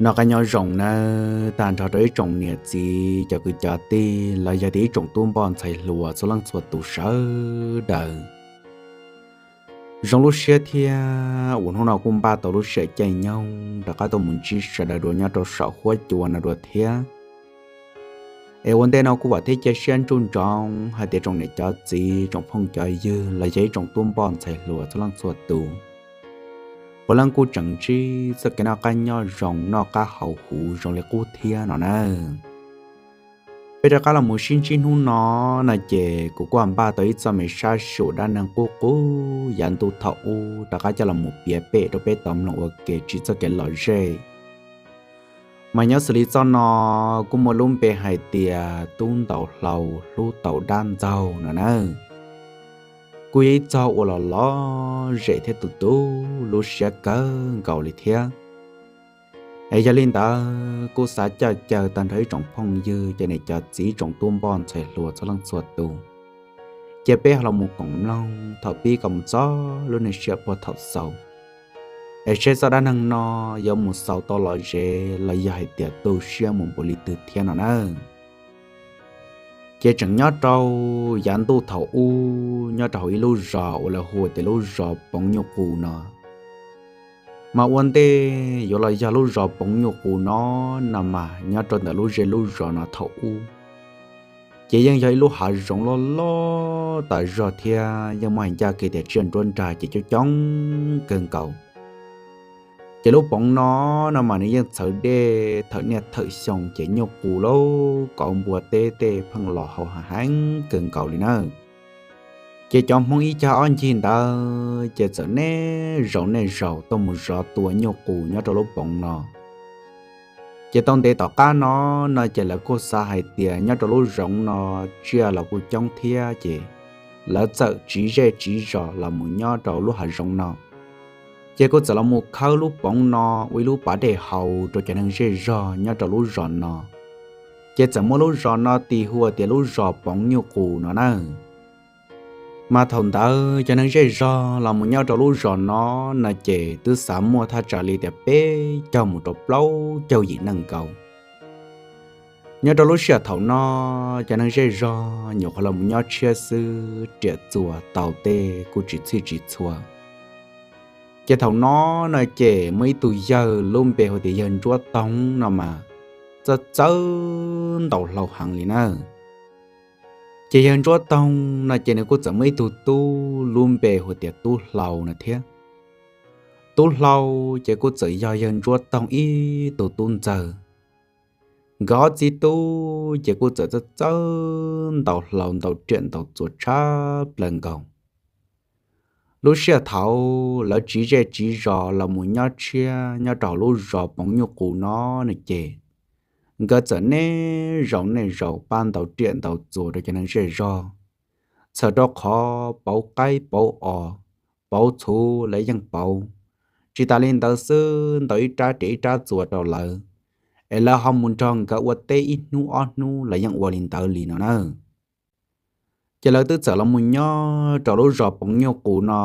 Noj qab nyob zoo nawb tag nrho rau ib tsoom niam txiv cov kwv cov tij los yog tias ib tsoom tub npoj ntxhais hluas txhua leej txhua tus sawv daws. Zoo lub siab thiab uas hnub no kuj npaj tau lub sij hawm caij nyoog rov qab tuaj mus ntsib sawv daws dua nyob rau saum huab cua no dua thiab. Es ua ntej no kuj vam thiab cia siab ntsoov ntsoov hais tias tsoom niam cov txiv tsoom phooj cov ywg los yog ib tsoom tub npoj ntxhais hluas txhua leej txhua tus puav leej kuj tseem ntsib txoj kev noj qab nyob zoo noj qab haus huv zoo li qub thiab no na. Peb rov qab los mus sib ntsib hnub no no ces kuv kuj npaj tau ib txoj me sab sij huam dab neeg qub qub yav ntuj thaum ub rov qab coj los mus piav pem rau peb tau mloog ua ke txij txoj kev lom zem. Mas nyob xws li txoj no kuj muaj lub npe hais tias Tub Ntaus Hlau Hlub Tau Dab Ntxaug no na. Kuj yog ib txoj uas los lom zem thiab tu tu lub siab kawg nkaus li thiab. Es yog li ntawd kuj xav coj caw tag nrho ib tsoom phooj ywg cov niam cov txiv tsoom tub npoj ntxhais hluas txhua leej txhua tus, cia peb ho los mus koom mloog thaum pib kom mus txog lub neej siab puag thaum xaus, es seb txoj dab neeg no yuav mus xaus tau lom zem los yog hais tias tu siab mus npaum li twg thiab no na. Ces tseem nyob rau yav ntuj thaum ub nyob rau hauv ib lub zos uas lawv hu tias lub zos Poov Nyuj Qus no. Mas ua ntej yuav los yog lub zos Poov Nyuj Qus no, no mas nyob rau ntawm lub zej lub zos no thaum ub ces yeej yog ib lub hav zoov loj loj tas zog thiab yeej muaj hais ncaj kev tias tsiaj nruab nrag ces coob coob kawg nkaus. Ces lub poov no, no mas nws yeej txhawv dej thawm niaj thawm xyoo ces nyuj qus lauj kauv npua teb tej pheej los haus heev kawg nkaus li na. Ces cov Hmoob ib cag ob ncig ntawd ces txawm niaj zaus niaj zaus tuaj mus zov tua nyuj qus nyob rau lub poov no. Ces tau ntev tom qab no, no ces lawv kuj xav hais tias nyob rau lub zoov no tsiaj los kuj coob thiab ces lawv txawm tsiv zej tsiv zos los mus nyob rau lub hav zoov no. Ces kuj txawm los mus khawb lub poov no ua ib lub pas dej haus rau cov neeg zej zog nyob rau lub zos no. Ces txawm muab lub zos no tis hu tias lub zos Poov Nyuj Qus no na. Mas thaum ntawd cov neeg zej zog los mus nyob rau lub zos no, no ces twb xav muaj thaj tsam li tias peb caug mus rau plaub caug yim neej nkaus. Nyob rau lub sij hawm thaum no, cov neeg zej zog nyuam qhuav los mus nyob tshiab xwb, riam txuas tau tej kuj tsis txhij tsis txhua. Ces thaum no, no ces muaj ib tug yawg lub npe hu tias yawg Ntsuab Toog no mas txawj txawj ntaus hlau heev li na. Ces yawg Ntsuab Toog no ces nws kuj txawm muaj ib tug tub lub npe hu tias Tub Hlau no thiab. Tub Hlau ces kuj txawm yog yawg Ntsuab Toog ib tug tub ntxawg. Nkawd ob txiv tub ces kuj txawm txawj txawj ntaus hlau ntaus riam ntaus txuas tshaj plaws nkaus. Lub sij hawm thaum lawv tsiv zej tsiv zos los mus nyob tshiab nyob rau hauv lub zos Poov Nyuj Qus no, no ces nkawd txawm niaj zaus niaj zaus pab ntaus riam ntaus txuas rau cov neeg zej zog, txhawm rau qhov pauv qaib pauv os, pauv txhuv lawv yeej pauv. Tsis tas li ntawd xwb, ntaus ib rab riam ib rab txuas rau lawv, es lawv ho mus nrog nkawd ua teb ib hnub ob hnub los yeej ua li ntawd li no na. Ces lawv twb txawm los mus nyob rau lub zos Poov Nyuj Qus no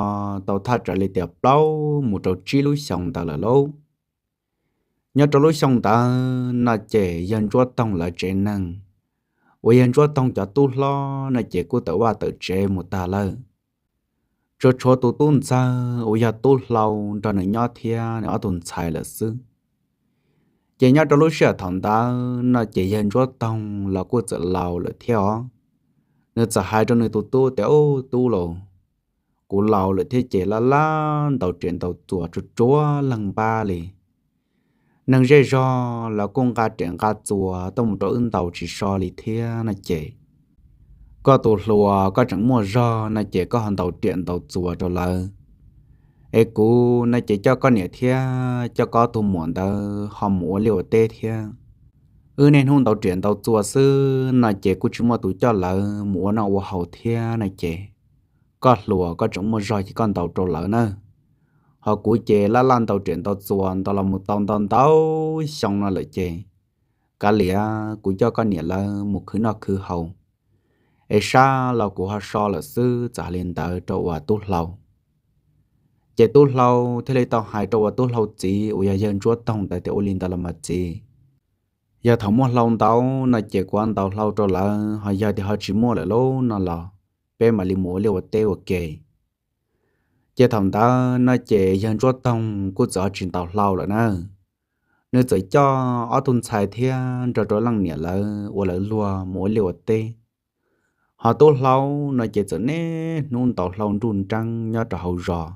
tau thaj tsam li tias plaub mus rau tsib lub xyoo ntawd lawm lauj. Nyob rau lub xyoo ntawd no ces yawg Ntsuab Toog lawv tsev neeg, uas yawg Ntsuab Toog cov tub hlob no ces kuj tawm vaj tawm tsev mus tag lawm. Tsuas tshuav tus tub ntxawg uas yog Tub Hlau nrog nws nyob thiab nws ob tug ntxhais lawm xwb. Ces nyob rau lub sij hawm thaum ntawd no ces yawg Ntsuab Toog los kuj txawm laus lawm thiab os. Nws txawm hais rau nws tus tub tias, Ub tub lauj, kuv laus lawm thiab ces laj laj ntaus riam ntaus txuas tsuag tsuag leeg npab li. Neeg zej zog los kuj nqa riam nqa txuas tuaj mus rau wb ntaus tsis so li thiab no ces, koj tus hluas koj tseem muaj zog no ces koj ho ntaus riam ntaus txuas rau lawv, Es kuv no ces coj koj niam thiab coj koj ob tug muam ntawd ho mus ua liaj ua teb thiab. Wb niaj hnub ntaus riam ntaus txuas xwb no ces kuj tsis muaj tus coj lawv mus ua noj ua haus thiab no ces, koj hluas koj tseem muaj zog ces koj ntaus rau lawv nawb. Ho kuv ces laj laj ntaus riam ntaus txuas ntaus los mus tau ntau ntau xyoo no lawm ces, kav liam kuv coj koj niam lawv mus khwv noj khwv haus, es sab los kuv ho so lawm xwb. Txawm hais li ntawd rau uas tub hlau. Ces tub hlau thiaj li tau hais rau uas tub hlau txiv uas yog yawg Ntsuab Toog ntawd tias, Ua li ntawd los mas txiv, yog thaum muaj hlau ntau no ces kuv ntaus hlau rau lawv, ho yog tias ho tsis muaj lawm lauj no los peb mam li mus ua liaj ua teb ua ke. Ces thaum ntawd no ces yawg Ntsuab Toog kuj txawm ho tsis ntaus hlau lawm na. Nws txawm coj ob tug ntxhais thiab nrog rau leej niam lawv ua lawv luag mus ua liaj ua teb. Ho tub hlau no ces txawm niaj hnub ntaus hlau nruj nreeb nyob rau hauv zos.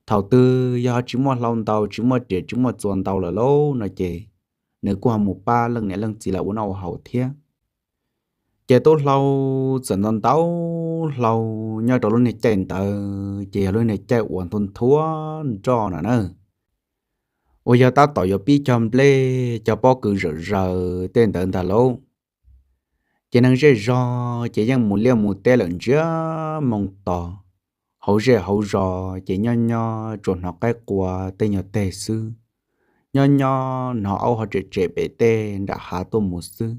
Thaum twg yog ho tsis muaj hlau ntaus, tsis muaj riam tsis muaj txuas ntaus lawm lauj no ces, nws kuj ho mus pab leej niam leej txiv lawv ua noj ua haus thiab. Ces tub hlau txawm ntaus ntaus hlau nyob rau lub niag caij ntawd ces yog lub niag caij uas nthua nthua nroj no na, uas yog tab tom yuav pib cog nplej cog pob kws zawm zaws tej ntawd ntag lauj. Ces neeg zej zog ces yeej mus liaj mus teb lawm ntsiag moo tos. Hauv zej hauv zos ces nyob nyob tsuas hnov qaib qua tej nyuag teg xwb, nyob nyob hnov aub ho tsem tsem pem tej nram hav tuaj mus xwb.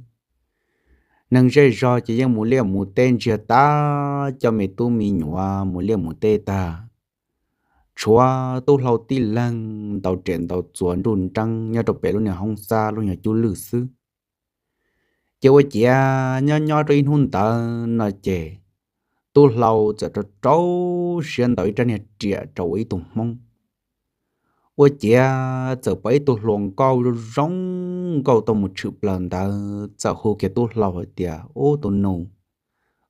Neeg zej zog ces yeej mus liaj mus teb ntsiag tag, coj me tub me nyuam mus liaj mus teb tag. Tshuav tub hlau tib leeg ntaus riam ntaus txuas nruj nreeb nyob rau pem lub niag hoob xab lub nyuag cub lwj xwb. Ces ua ciav nyob nyob rau ib hnub ntawd no ces, tub hlau txawm rau rau siab ntaus ib rab niag riam rau ua ib tug hmoob. Ua ciav txawm pom ib tug hluas nkauj zoo zoo nkauj tuaj mus tshwm plaws ntawd txawm hu kiag tub hlau hais tias, Ub tus nus,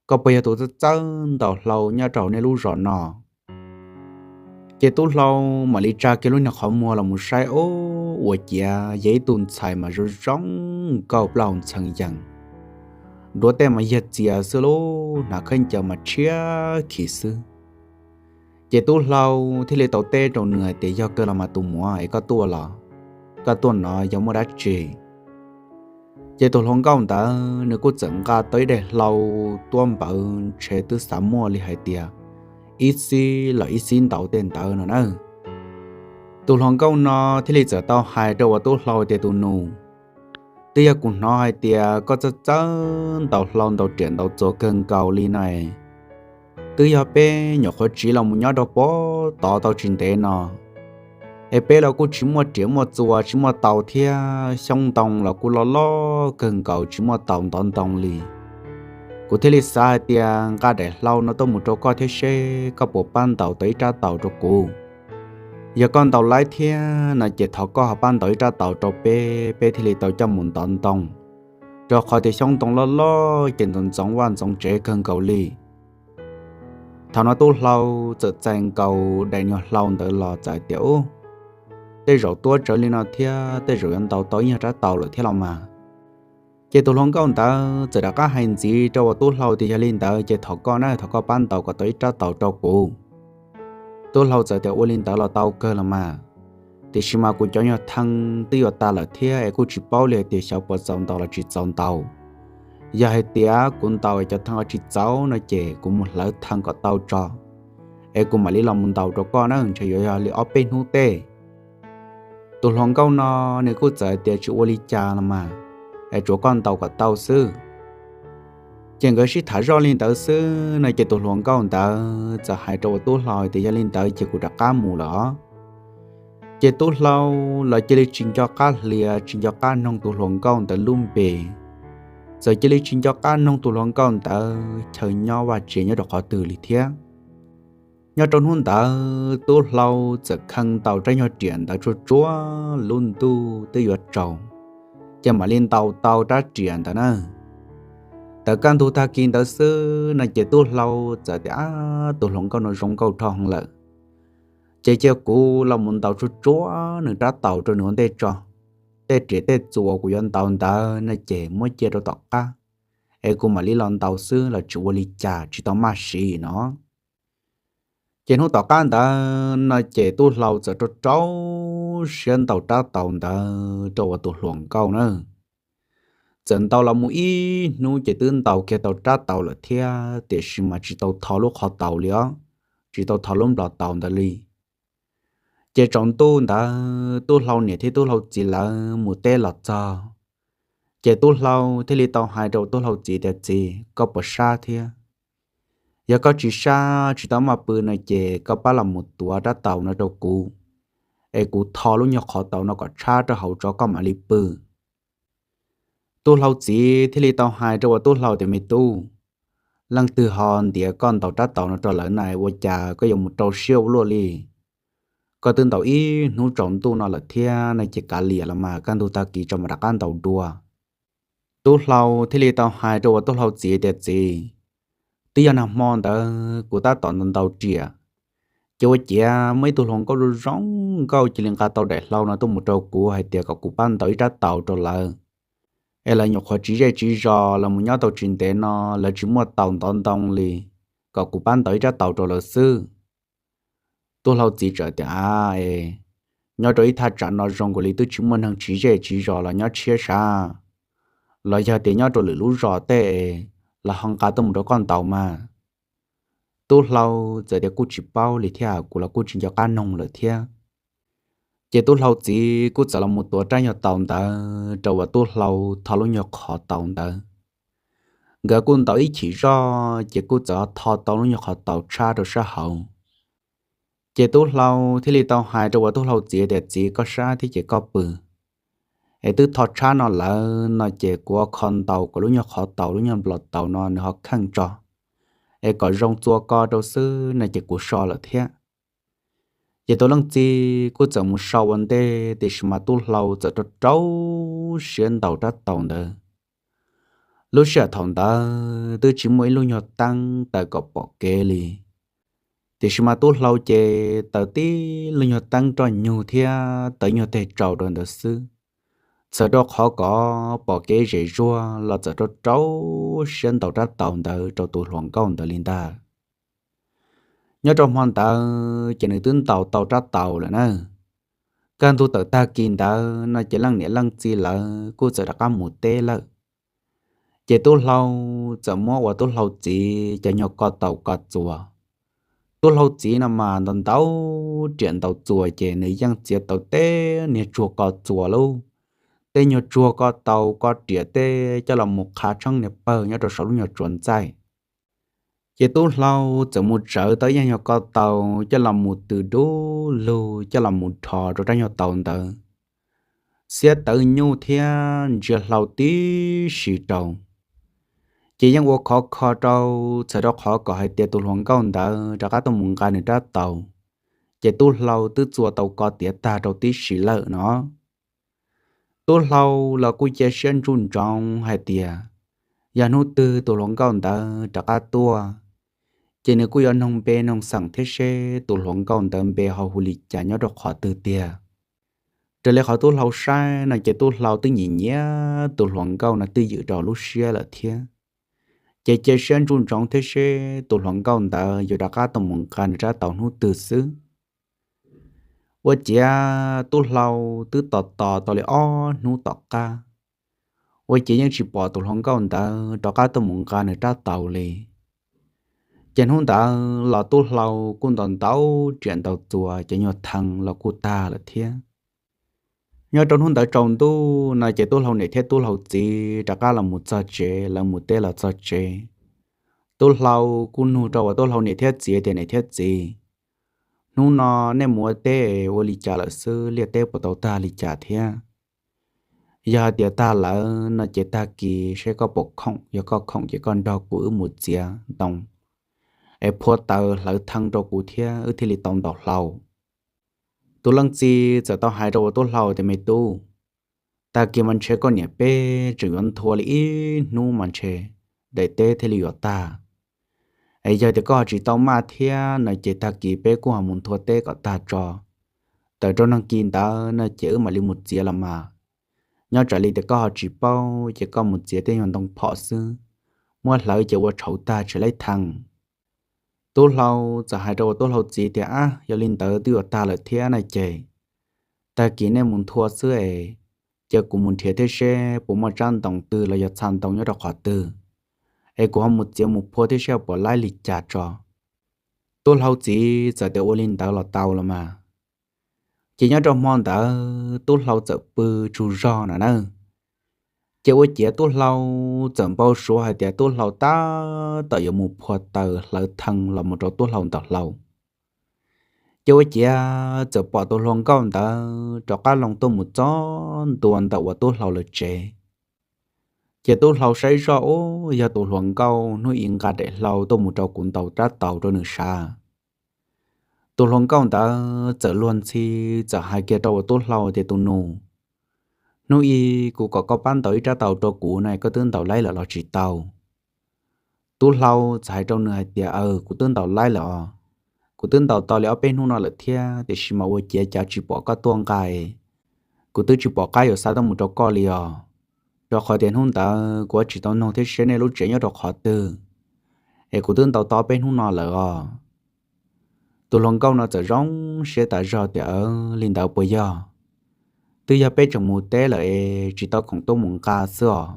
koj puas yog tus txawj txawj ntaus hlau nyob rau hauv nej lub zos no? Ces tub hlau mam li tsa kiag lub niag qhov muag los mus saib, ub, ua ciav yog ib tug ntxhais mas zoo zoo nkauj plaub hau ntxhee yees, duav tej mas yag txias xwb lauj, hnav khaub ncaws mas tshiab khiv xwb. Ces tub hlau thiaj li tau teb rau nws hais tias, Yog kawg los mas tus muam, es koj tuaj los, koj tuaj no yog muaj dab tsi? Ces tus hluas nkauj ntawd nws kuj txawm nqa tau ib daim hlau tuab npawv ntshe twb xav muaj li hais tias ib xib los ib xib ntaus tej ntawd no na. Tus hluas nkauj no thiaj li txawm tau hais rau uas tub hlau tias, Tus nus, twb yog kuv hnov hais tias koj txawj txawj ntaus hlau ntaus riam ntaus txuas kawg nkaus li no es, twb yog peb nyuam qhuav tsiv los mus nyob rau pem tod tau tsis ntev no, es peb los kuj tsis muaj riam muaj txuas tsis muaj taus thiab, xyoob ntoo los kuj loj loj kawg nkaus tsis muaj taus ntov ntoo li. Kuv thiaj li xav hais tias nqa daim hlau no tuaj mus rau koj thiab seb koj puas pab ntaus tau ib rab taus rau kuv. Yog koj ntaus laib thiab no ces thov koj ho pab ntaus ib rab taus rau peb, peb thiaj li tau coj mus ntov ntoo, rau qhov tias xyoob ntoo loj loj ces ntxoov ntxoov vaj ntxoov tsev kawg nkaus li. Thaum no tub hlau txawm txais nkaus daim nyuag hlau ntawd los txawm hais tias, Ub, tej zaum tuab tsawv li no thiab tej zaum yuav ntaus tau ib nyuag rab taus lawm thiab los mas. Ces tus hluas nkauj ntawd txawm rov qab hais ntxiv rau uas tub hlau tias, Yog li ntawd ces thov koj na, thov koj pab ntaus kom tau ib rab taus rau kuv. Tub hlau txawm tias, Ua li ntawd los tau kawg los mas, tiam sis mas kuv cov nyuag thee twb yuav tas lawm thiab es kuj tsis paub li hais tias xyov puas txaus ntaus los tsis txaus ntaus. Yog hais tias kuv ntaus cov thee ho tsis txaus no ces kuv mus hlawv thee kom tau tso, es kuv mam li los mus ntaus rau koj na, ntshe yuav yog li ob peb hnub tej. Tus hluas nkauj no nws kuj txawm hais tias, Tsis ua li cas los mas, es tsuav koj ntaus kom tau xwb. Ces nkawd sib tham zoj li ntawd xwb no ces tus hluas nkauj ntawd txawm hais rau uas tub hlau tias, Yog li ntawd ces kuv rov qab mus lawm os. Ces tub hlau los cia li tsis nco qab hlias tsis nco qab noog tus hluas nkauj ntawd lub npe, txawm cia li tsis nco qab noog tus hluas nkauj ntawd chaw nyob vaj tsev nyob rau qhov twg li thiab. Nyob rau hnub ntawd tub hlau txawm khee ntaus rab nyuag riam ntawd tsuag tsuag lub ntuj twb yuav tsaus, ces mam li ntaus tau rab riam ntawd na. Tawm kaj ntug tag kis ntawd xwb no ces tub hlau txawm tias, Ab, tus hluas nkauj no zoo nkauj dhau heev lawm, ces cia kuv los mus ntaus tsuag tsuag nws rab taus rau nws ua ntej tso. Tej riam tej txuas uas kuv yuav ntaus ntawd no ces muab cia rau tom qab, es kuv mam li los ntaus xwb los tsis ua li cas tsis tau maj siv no. Ces hnub tom qab ntawd no ces tub hlau txawm rau rau siab ntaus rab taus ntawd rau uas tus hluas nkauj na. Txawm ntaus los mus ib hnub ces twb ntaus kiag tau rab taus lawm thiab, tiam sis mas tsis tau tho lub qhov taus li os, tsis tau tho lub nplos taus ntawd li. Ces tsaus ntuj ntawd tub hlau niam thiab tub hlau txiv lawv mus teb los txog, ces tub hlau thiaj li tau hais rau tub hlau txiv tias, Txiv, koj puas sab thiab? Yog koj tsis sab tsis tau maj pw no ces koj pab los mus tuav rab taus no rau kuv, es kuv tho lub nyuag qhov taus no kom tshab rau hauv tso koj mam li pw. Tub hlau txiv thiaj li tau hais rau uas tub hlau tias, Me tub, leej twg ho ntiav koj ntaus rab taus no rau lawv na, ua cas koj yuav mus rau siab ua luaj li? Koj twb ntaus ib hnub tsaus ntuj no lawm thiab no ces kav liam los mas kaj ntug tag kis tso mam rov qab ntaus dua. Tub hlau thiaj li tau hais rau uas tub hlau txiv tias, Txiv, twb yog nag hmo ntawd kuv tab tom ntaus riam, ces ua ciav muaj ib tug hluas nkauj zoo zoo nkauj cia li nqa tau daim hlau no tuaj mus rau kuv hais tias kom kuv pab ntaus ib rab taus rau lawv, es lawv nyuam qhuav tsiv zej tsiv zos los mus nyob tau tsis ntev no lawv tsis muaj taus ntov ntoo li, kom kuv pab ntaus ib rab taus rau lawv xwb. Tub hlau txiv txawm tias, A, es nyob rau ib thaj tsam no zoo nkaus li twb tsis muaj neeg tsiv zej tsiv zos los nyob tshiab sav, los yog tias nyob rau lwm lub zos tej los ho nqa tuaj mus rau koj ntaus mas. Tub hlau txawm tias kuj tsis paub li thiab, kuv los kuj tsis nco qab noog lawm thiab. Ces tub hlau txiv kuj txawm los mus tuav rab nyuag taus ntawd rau uas tub hlau tho lub nyuag qhov taus ntawd. Nkawd kuj ntaus ib chim zoj ces kuj txawm tho tau lub nyuag qhov taus tshab rau sab hauv. Ces tub hlau thiaj li tau hais rau uas tub hlau txiv tias, Txiv, koj sab thiab ces koj pw, es twb tho tshab no lawm no ces kuv ua kho ntaus kom lub nyuag qhov taus lub nyuag nplos taus no nws ho kheej tso, es kom zoo txua ko rau xwb no ces kuv so lawm thiab. Ces tus leej txiv kuj txawm mus so ua ntej, tiam sis mas tub hlau txawm rau rau siab ntaus rab taus ntawd. Lub sij hawm thaum ntawd twb tsis muaj ib lub nyuag teeb taws kom pom kev li, tiam sis mas tub hlau ces taws tib lub nyuag teeb roj nyug thiab taws nyuag teg tsaus rau ntawd xwb. Txhawm rau qhov kom pom kev zem zuag los txawm rau rau siab ntaus rab taus ntawd rau tus hluas nkauj ntawd li ntag. Nyob rau hmo ntawd ces nws twb ntaus tau rab taus lawm na. Kaj ntug tawm tag kis ntawd no ces leej niam leej txiv lawv kuj txawm rov qab mus teb lawm. Ces tub hlau txawm muab uas tub hlau txiv cov nyuag ko taus ko txuas. Tub hlau txiv no mas ntaus ntaus riam ntaus txuas ces nws yeej txiav tau teb niag tsuag ko txuas lauj, tej nyuag tsuag ko taus ko riam tej coj los mus qhav tsheeb niag pawg nyob rau saum lub nyuag tsuas ntxaij. Ces tub hlau txawm mus tsawv tau ib yam nyuag ko taus coj los mus tws dub lug coj los mus rho rau rab nyuag taus ntawd, xiab tawv nyuj thiab ntsia hlau tib si rau. Ces yeej ua khov kho rau, txhawm rau qhov kom hais tias tus hluas nkauj ntawd rov qab tuaj mus nqa nws rab taus, ces tub hlau twb txua tau ko tiav tag rau tib si lawm no. Tub hlau los kuj cia siab ntsuj ntsoov hais tias yog hnub twg tus hluas nkauj ntawd rov qab tuaj, ces nws kuj yuav noog npe noog xeem thiab seb tus hluas nkauj ntawd npe ho hu li cas nyob rau qhov twg tiag. Raws li qhov tub hlau saib no ces tub hlau twb nyiam nyiam tus hluas nkauj no twj ywm rau lub siab lawm thiab. Ces cia siab ntsuj ntsoov thiab seb tus hluas nkauj ntawd yuav rov qab tuaj mus nqa nws rab taus hnub twg xwb. Ua ciav tub hlau twb tos tos tau li ob hnub tom qab, ua ciav yeej tsis pom tus hluas nkauj ntawd rov qab tuaj mus nqa nws rab taus li. Ces hnub ntawd los tub hlau kuj ntaus ntaus riam ntaus txuas cov nyuag thee los kuj tag lawm thiab. Nyob rau hnub ntawd tsaus ntuj no ces tub hlau niam thiab tub hlau txiv rov qab los mus txog tsev, lawv mus teb los txog tsev. Tub hlau kuj nug rau uas tub hlau niam thiab txiv tias, Niam thiab txiv, hnub no nej mus ua teb ua li cas lawm xwb, liaj teb puas tau tag li cas thiab? Yog hais tias tag lawm no ces tag kis seb koj puas khoom, yog koj khoom ces koj nrog kuv wb mus txiav ntoo es phua taws hlawv thee rau kuv thiab wb thiaj li tau ntaus hlau. Tus leej txiv txawm tau hais rau uas tub hlau tias, Me tub, tag kis mas ntshe koj niam peb tseem yuav nthua li ib hnub mas ntshe daim teb thiaj li yuav tag. Es yog tias koj ho tsis tau maj thiab no ces tag kis peb kuj ho mus nthua teb kom tag tso, tawm rau nag kis ntawd no ces wb mam li mus txiav los mas. Nyob tsam li tias koj ho tsis paub ces koj mus txiav tej nyuag ntoo phom xwb, muab hlawv ces ua tshauv tag tsis laib thee. Tub hlau txawm hais rau ua tub hlau txiv tias, Ab, yog li ntawd twb yuav tag lawm thiab na ces tag kis nej mus nthua xwb es, cia kuv mus nrhiav thiab seb puas muaj tsab ntoo twg los yog txha ntoo nyob rau qhov twg, es kuv ho mus txiav mus phua thiab seb puas laib li cas tso. Tub hlau txiv txawm tias ua li ntawd los tau los mas. Ces nyob rau hmo ntawd tub hlau txawm pw tsaug zog na na. Ces ua ciav tub hlau txawm npau suav hais tias tub hlau tab tom yuav mus phua taws hlawv thee los mus rau tub hlau ntaus hlau. Ces ua ciav txawm pom tus hluas nkauj ntawd rov qab loo tuaj mus txog ntua ntawm uas tub hlau lawv tsev. Ces tub hlau saib zoj, Ub, yog tus hluas nkauj hnub i nqa daim hlau tuaj mus rau kuv ntaus rab taus rau nws sav. Tus hluas nkauj ntawd txawm luag ntxhi, txawm hais kiag rau uas tub hlau tias, Tus nus, hnub i kuv kom koj pab ntaus ib rab taus rau kuv na, koj twb ntaus laib lawm los tsis tau? Tub hlau txawm hais rau nws hais tias, Aws, kuv twb ntaus laib lawm os. Kuv twb ntaus tau li ob peb hnub no lawm thiab, tiam sis mas ua ciav cas tsis pom koj tuaj nqa, kuv twb tsis pom qab yuav xa tuaj mus rau koj li os. Rau qhov tias hnub ntawd kuv tsis tau nug thiab seb nej lub tsev nyob rau qhov twg, es kuv twb ntaus tau ob peb hnub no lawm os. Tus hluas nkauj no txawm zoo siab tas zog tias, Aws, li ntawd puas yog? Twb yog peb tseem mus teb lawm es tsis tau khoom tuaj mus nqa xwb os.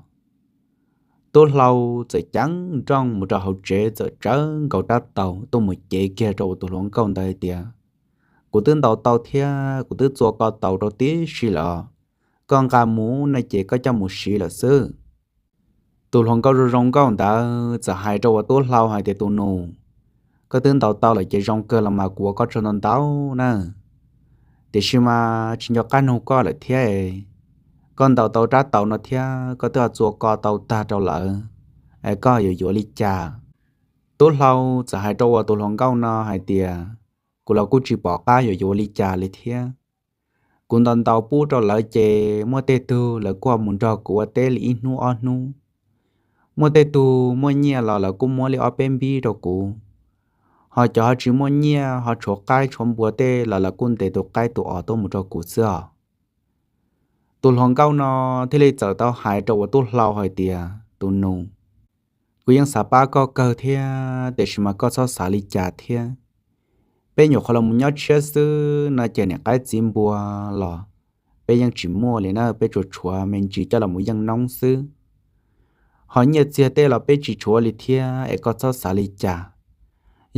Tub hlau txawm ceev nrooj mus rau hauv tsev, txawm tsawv nkaus rab taus tuaj mus cev kiag rau uas tus hluas nkauj ntawd hais tias, Kuv twb ntaus tau thiab kuv twb txua ko taus rau tib si lawm os. Koj nqa mus no ces koj coj mus siv lawm xwb. Tus hluas nkauj zoo zoo nkauj ntawd txawm hais rau uas tub hlau hais tias, Tus nus, koj twb ntaus tau lawm ces zoo kawg los mas, kuv ua koj tsaug ntau ntau na. Tiam sis mas tsis nco qab nug koj lawm thiab, koj ntaus tau rab taus no thiab koj twb ho txua ko tau tag rau lawm, es koj yuav yuav li cas? Tub hlau txawm hais rau uas tus hluas nkauj no hais tias, Kuv los kuj tsis pom qab yuav yuav li cas li thiab. Kuv ntaus ntaus pub rau lawv ces muaj tej tug lawv kuj mus nrog kuv ua teb li ib hnub ob hnub. Muaj tej tug muaj nyiaj los lawv kuj muab li ob peb npib rau kuv. Ho cov ho tsis muaj nyiaj ho tshuav qaib tshuav npua tej los lawv kuj ntes tus qaib tus os tuaj mus rau kuv xwb os. Tus hluas nkauj no thiaj li txawm tau hais rau uas tub hlau hais tias, Tus nus, kuv yeej xav pab koj kawg thiab, tiam sis mas koj txhob xav li cas thiab. Peb nyuam qhuav los mus nyob tshiab xwb no ces niam qaib txiv npua los peb yeej tsis muaj li na, peb tsuas tshuav me ntsis coj los mus yeej noob xwb. Ho nyiaj txiag tej los peb tsis tshuav li thiab, es koj txhob xav li cas.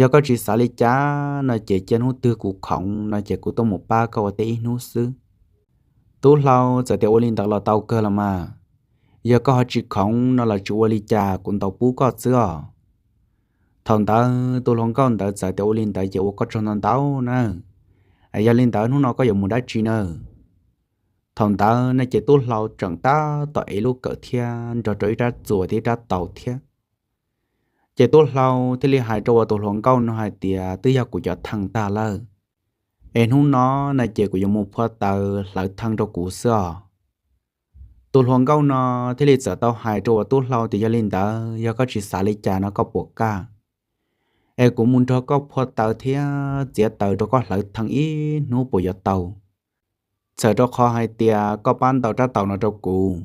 Yog koj tsis xav li cas no ces cia hnub twg kuv khoom no ces kuv tuaj mus pab koj ua teb ib hnub xwb. Tub hlau txawm tias, Ua li ntawd los tau kawg los mas. Yog koj ho tsis khoom no los tsis ua li cas, kuv ntaus pub koj xwb os. Thaum ntawd tus hluas nkauj ntawd txawm tias, Ua li ntawd ces ua koj tsaug ntau ntau na. Yog li ntawd hnub no koj yuav mus dab tsi na? Thaum ntawd no ces tub hlau tseem tab tom ev lub kawm thiab nrog rau ib rab txuas thiab ib rab taus thiab. Ces tub hlau thiaj li hais rau uas tus hluas nkauj no hais tias, Twb yog kuv cov thee tag lawm, es hnub no no ces kuv yuav mus phua taws hlawv thee rau kuv xwb os. Tus hluas nkauj no thiaj li txawm tau hais rau uas tub hlau tias, Yog li ntawd yog koj tsis xav li cas no koj puas kaj es kuv mus nrog koj phua taws thiab txiav taws rau koj hlawv thee ib hnub puas yuav tau? Txhawm rau qhov hais tias koj pab ntaus rab taus no rau kuv.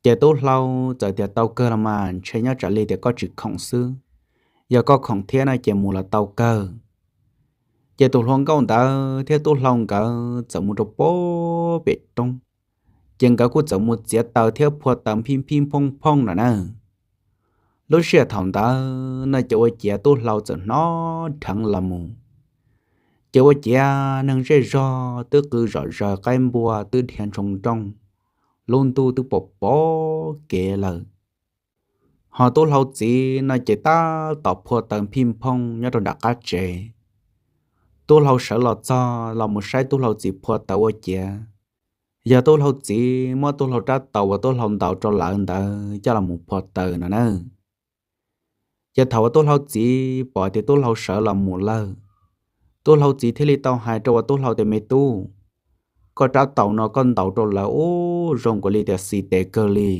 Ces tub hlau txawm tias, Tau kawg los mas, ntshe nyob tsam li tias koj tsis khoom xwb. Yog koj khoom thiab no ces mus los tau kawg. Ces tus hluas nkauj ntawd thiab tub hlau nkawd txawm mus rau pem roob, ces nkawd kuj txawm mus txiav taws thiab phua taws phij phij phooj phooj no na. Lub sij hawm thaum ntawd no ces ua ciav tub hlau txawm hnov dheev los mus. Ces ua ciav neeg zej zog twb qw zom zaws, qaib npua twb dhia ntshoo nrooj, lub ntuj twb pom pom kev lawm. Ho tub hlau txiv no ces tab tom phua taws phij phooj nyob rau nram qab tsev. Tub hlau sawv los txog los mus saib tub hlau txiv phua taws ua ciav, yog tub hlau txiv muab tub hlau rab taus uas tub hlau ntaus rau lawv ntawd coj los mus phua taws no na. Ces thaum uas tub hlau txiv pom tias tub hlau sawv los mus lawm, tub hlau txiv thiaj li tau hais rau uas tub hlau tias, Me tub, koj rab taus no koj ntaus rau lawv ub zoo nkaus li tias xis tes kawg li,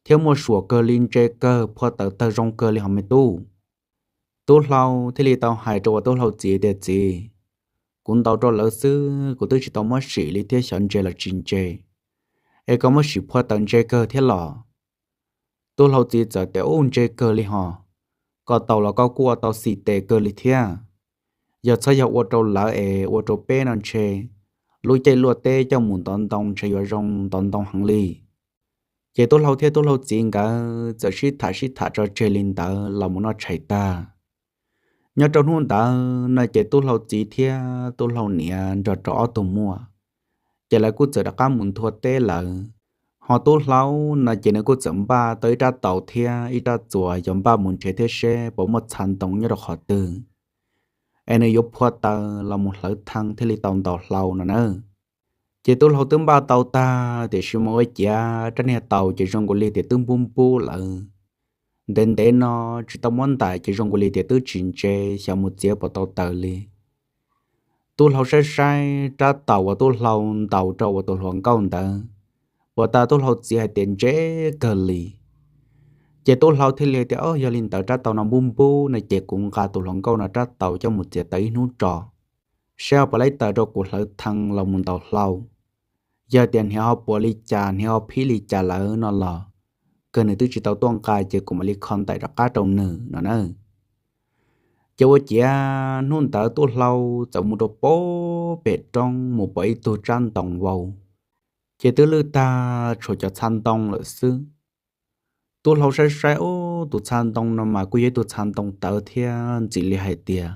thiab muaj suam kawg li, ntse kawg, phua taws tawg zoo kawg li hos me tub. Tub hlau thiaj li tau hais rau uas tub hlau txiv tias, Txiv, kuv ntaus rau lawv xwb, kuv twb tsis tau muab sim li thiab, xyov ntse los tsis ntse, es koj muab sim phua taws ntse kawg thiab los? Tub hlau txiv txawm tias, Ub, ntse kawg li hos. ua tau los koj kuj ua tau xis tes kawg li thiab. Yog txhob yog ua rau lawv es ua rau peb no ntshe lub caij luaj teb coj mus ntov ntoo ntshe yuav zoo ntov ntoo heev li. Ces tub hlau thiab tub hlau txiv nkawd txawm sib tham sib tham tso tseg li ntawd los mus noj tshais tag. Nyob rau hnub ntawd no ces tub hlau txiv thiab tub hlau niam nrog rau ob tug muam, ces lawv kuj txawm rov qab mus nthua teb lawm. Ho tub hlau no ces nws kuj txawm npaj tau ib rab taus thiab ib rab txuas yuav npaj mus nrhiav thiab seb puas muaj txha ntoo nyob rau qhov twg es nws yuav phua taws los mus hlawv thee thiaj li tau ntaus hlau no na. Ces tub hlau twb npaj tau tag tiam sis mas ua ciav rab niag taus ces zoo nkaus li tias twb npub npub lawm. Ntev ntev no tsis tau muab ntais ces zoo nkaus li tias twb tsis ntse, xyov mus txiav puas tau taws li. Tub hlau saib saib rab taus uas tub hlau ntaus rau uas tus hluas nkauj ntawd, ua tas tub hlau txiv hais tias ntse kawg li. Ces tub hlau thiaj li tias, Au, yog li ntawd rab taus no npub npub no ces kuv nqa tus hluas nkauj no rab taus coj mus txiav taws ib hnub tso, saib ho puas laib taws rau kuv hlawv thee los mus ntaus hlau. Yog tias hniav ho puas li cas, hniav ho phib li cas lawm no los kawg nws twb tsis tau tuaj nqa ces kuv mam li kho ntais rov qab rau nws no na. Ces ua ciav hnub ntawd tub hlau txawm mus rau pem roob mus pom ib tug tsab ntoo vau, ces twb lwj tag tshuav cov txha ntoo lawm xwb. Tub hlau saib saib, Ub, tus txha ntoo no mas kuj yog ib tug txha ntoo tawv thiab ntxim li hais tias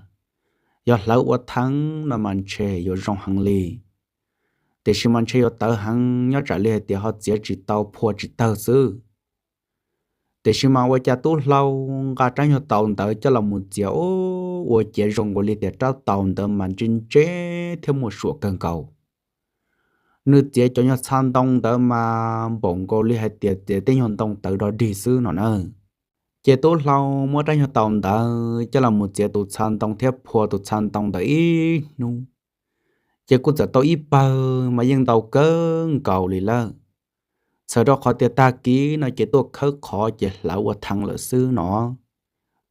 yog hlawv ua thee no mas ntshe yuav zoo heev li. Tiam sis mas ntshe yuav tawv heev nyob tsam li hais tias ho txiav tsis tau phua tsis tawg xwb. Tiam sis mas ua cas tub hlau nqa rab nyuag taus ntawd coj los mus txiav, ua ciav zoo nkaus li tias rab taus ntawd mas ntse ntse thiab muaj suam kawg nkaus. Nws txiav cov nyuag txha ntoo ntawd mas npaum nkaus li hais tias txiav tej nyuag ntoo tawv dog dig xwb no na. Ces tub hlau muab rab nyuag taus ntawd coj los mus txiav tus txha ntoo thiab phua tus txha ntoo ntawd ib hnub, ces kuj txawm tau ib pawg mas yeej ntau kawg nkaus li lawm. Txhawm rau qhov tias tag kis no ces tuaj khawb qhov ces hlawv ua thee lawm xwb no.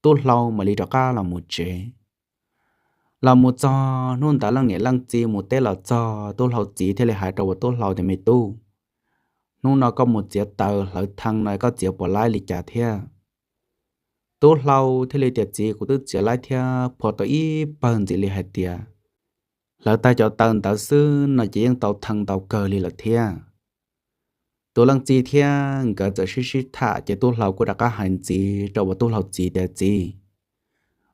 Tub hlau mam li rov qab los mus tsev. Los mus txog hnub ntawd leej niam leej txiv mus teb los txog, tub hlau txiv thiaj li hais rau uas tub hlau tias, Me tub, hnub no koj mus txiav taws hlawv thee no koj txiav puas laib li cas thiab? Tub hlau thiaj li tias, Txiv, kuv twb txiav laib thiab phua tau ib pawg ntxim li hais tias hlawv tag cov taws ntawd xwb no ces yeej tau thee ntau kawg li lawm thiab. Tus leej txiv thiab nkawd txawm sib sib tham ces tub hlau kuj rov qab hais ntxiv rau uas tub hlau txiv tias, Txiv,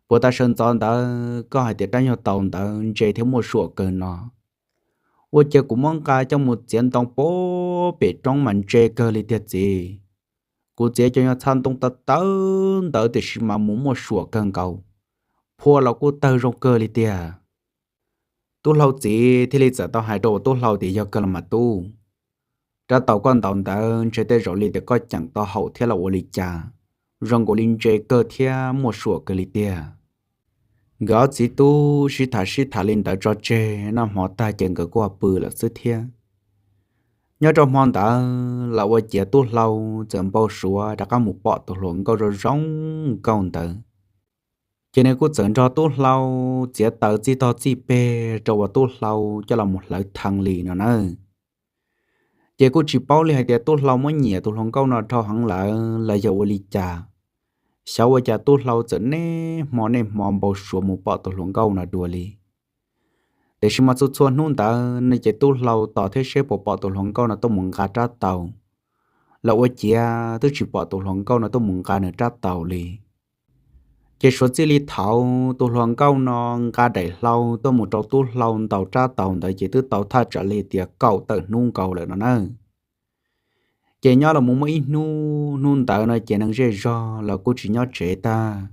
puas tas sawv ntxov ntawd koj hais tias rab nyuag taus ntawd ntse thiab muaj suam kawg no, ua ciav kuv muab nqa coj mus txiav ntoo pem roob mas ntse kawg li tiag txiv. Kuv txiav cov nyuag txha ntoo tawv tawv ntawd tiam sis mas mus muaj suam kawg nkaus, phua los kuj tawg zoo kawg li tiag. Tub hlau txiv thiaj li txawm tau hais rau uas tub hlau tias, Yog kawg los mas tub, rab taus koj ntaus ntawd ntshe tej zaum li tias koj ceem tau haum thiab los ua li cas, zoo nkaus li ntse kawg thiab muaj suam kawg li tiag. Nkawd ob txiv tub sib tham sib tham li ntawd tso tseg noj hmo tag ces nkawd kuj pw lawm xwb thiab. Nyob rau hmo ntawd los ua ciav tub hlau txawm npau suav rov qab mus pom tus hluas nkauj zoo zoo nkauj ntawd, ces nws kuj txawm nrog tub hlau txiav taws txij tog txij peg rau uas tub hlau coj los mus hlawv thee li no na. Ces kuj tsis paub li hais tias tub hlau muab nyiam tus hluas nkauj no dhau heev lawm los yog ua li cas, xyov ua cas tub hlau txawm niaj hmo niaj hmo npau suav mus pom tus hluas nkauj no dua li. Tiam sis mas txhua txhua hnub ntawd no ces tub hlau tos thiab seb puas pom tus hluas nkauj no tuaj mus nqa rab taus, los ua ciav twb tsis pom tus hluas nkauj no tuaj mus nqa nws rab taus li. Ces suav txij li thaum tus hluas nkauj no nqa daim hlau tuaj mus rau tub hlau ntaus rab taus ntawd ces twb tau thaj tsam li tias kaum tawm hnub nkaus lawm no na. Ces nyob los mus muaj ib hnub, hnub ntawd no ces neeg zej zog los kuj tsis nyob tsev tag,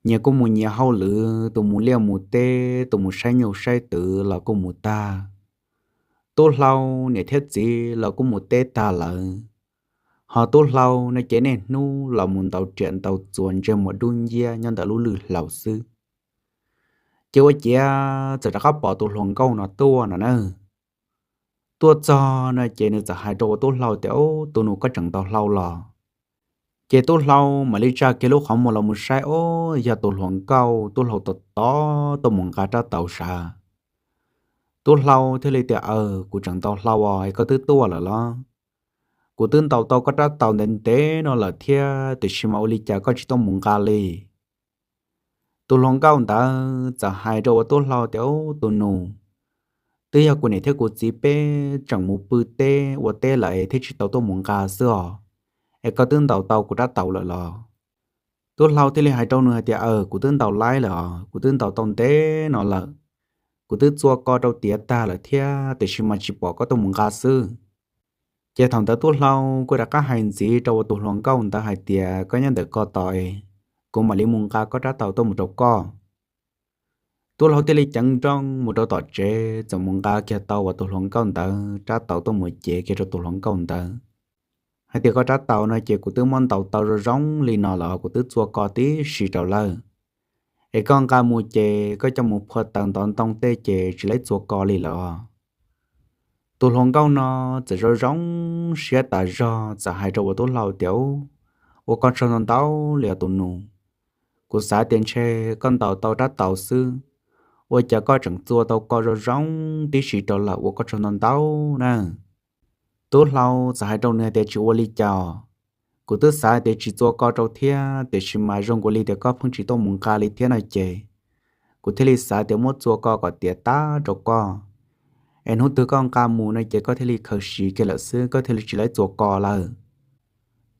nyias kuj mus nyias hauj lwm, tus mus liaj mus teb, tus mus saib nyuj saib twm los kuj mus tag. Tub hlau niam thiab txiv los kuj mus teb tag lawm, ho tub hlau no ces niaj hnub los mus ntaus riam ntaus txuas ntsej muag dub nciab nyob ntawm lub lwj hlau xwb. Ces ua ciav txawm rov qab pom tus hluas nkauj no tuaj no na. Tuaj txog no ces nws txawm hais rau ua tub hlau tias, Ub, tus nus, koj tseem ntaus hlau los? Ces tub hlau mam li tsa kiag lub qhov muag los mus saib, ob, yog tus hluas nkauj tub hlau tos tos tuaj mus nqa rab taus sav. Tub hlau thiaj li tias, Aws, kuv tseem ntaus hlau os, es koj twb tuaj lawm los? Kuv twb ntaus tau koj rab taus ntev ntev no lawm thiab, tiam sis mas ua li cas koj tsis tuaj mus nqa li? Tus hluas nkauj ntawd txawm hais rau uas tub hlau tias, Ub, tus nus, twb yog kuv niam thiab kuv txiv peb tseem mus pw teb ua teb lawm es thiaj tsis tau tuaj mus nqa xwb os. Es koj twb ntaus tau kuv rab taus lawm los? Tub hlau thiaj li hais rau nws hais tias, Aws, kuv twb ntaus laib lawm os, kuv twb ntaus tau ntev no lawm. Kuv twb txua ko rau tiav tag lawm thiab, tiam sis mas tsis pom koj tuaj mus nqa xwb. Ces thaum ntawd tub hlau kuj rov qab hais ntxiv rau uas tus hluas nkauj ntawd hais tias, Koj nyob ntawm ko tos es kuv mam li mus nqa koj rab taus tuaj mus rau koj. Tub hlau thiaj li ceev nrooj mus rau tom tsev, txawm mus nqa kiag tau uas tus hluas nkauj ntawd rab taus tuaj mus cev kiag rau tus hluas nkauj ntawd hais tias, Koj rab taus no ces kuv twb muab ntaus tau zoo zoo li no lawm, kuv twb txua ko tib si rau lawm. Es koj nqa mus ces koj coj mus phua taws ntov ntoo tej ces tsis laib txua ko li lawm os. Tus hluas nkauj no txawm zoo zoo siab tas zog txawm hais rau uas tub hlau tias, Ub, ua koj tsaug ntau ntau li os tus nus. Kuv xav tias ntshe koj ntaus tau rab taus xwb, ua cas koj tseem txua tau ko zoo zoo tib si rau lawm, ua koj tsaug ntau ntau na. Tub hlau txawm hais rau nws tias, Tsis ua li cas, kuv twb xav tias tsis txua ko rau thiab, tiam sis mas zoo nkaus li tias koj pheej tsis tuaj mus nqa li thiab no ces kuv thiaj li xav tias muab txua ko kom tiav tag rau koj, es hnub twg koj nqa mus no ces koj thiaj li khaws siv kiag lawm xwb, koj thiaj li tsis laib txua ko lawm.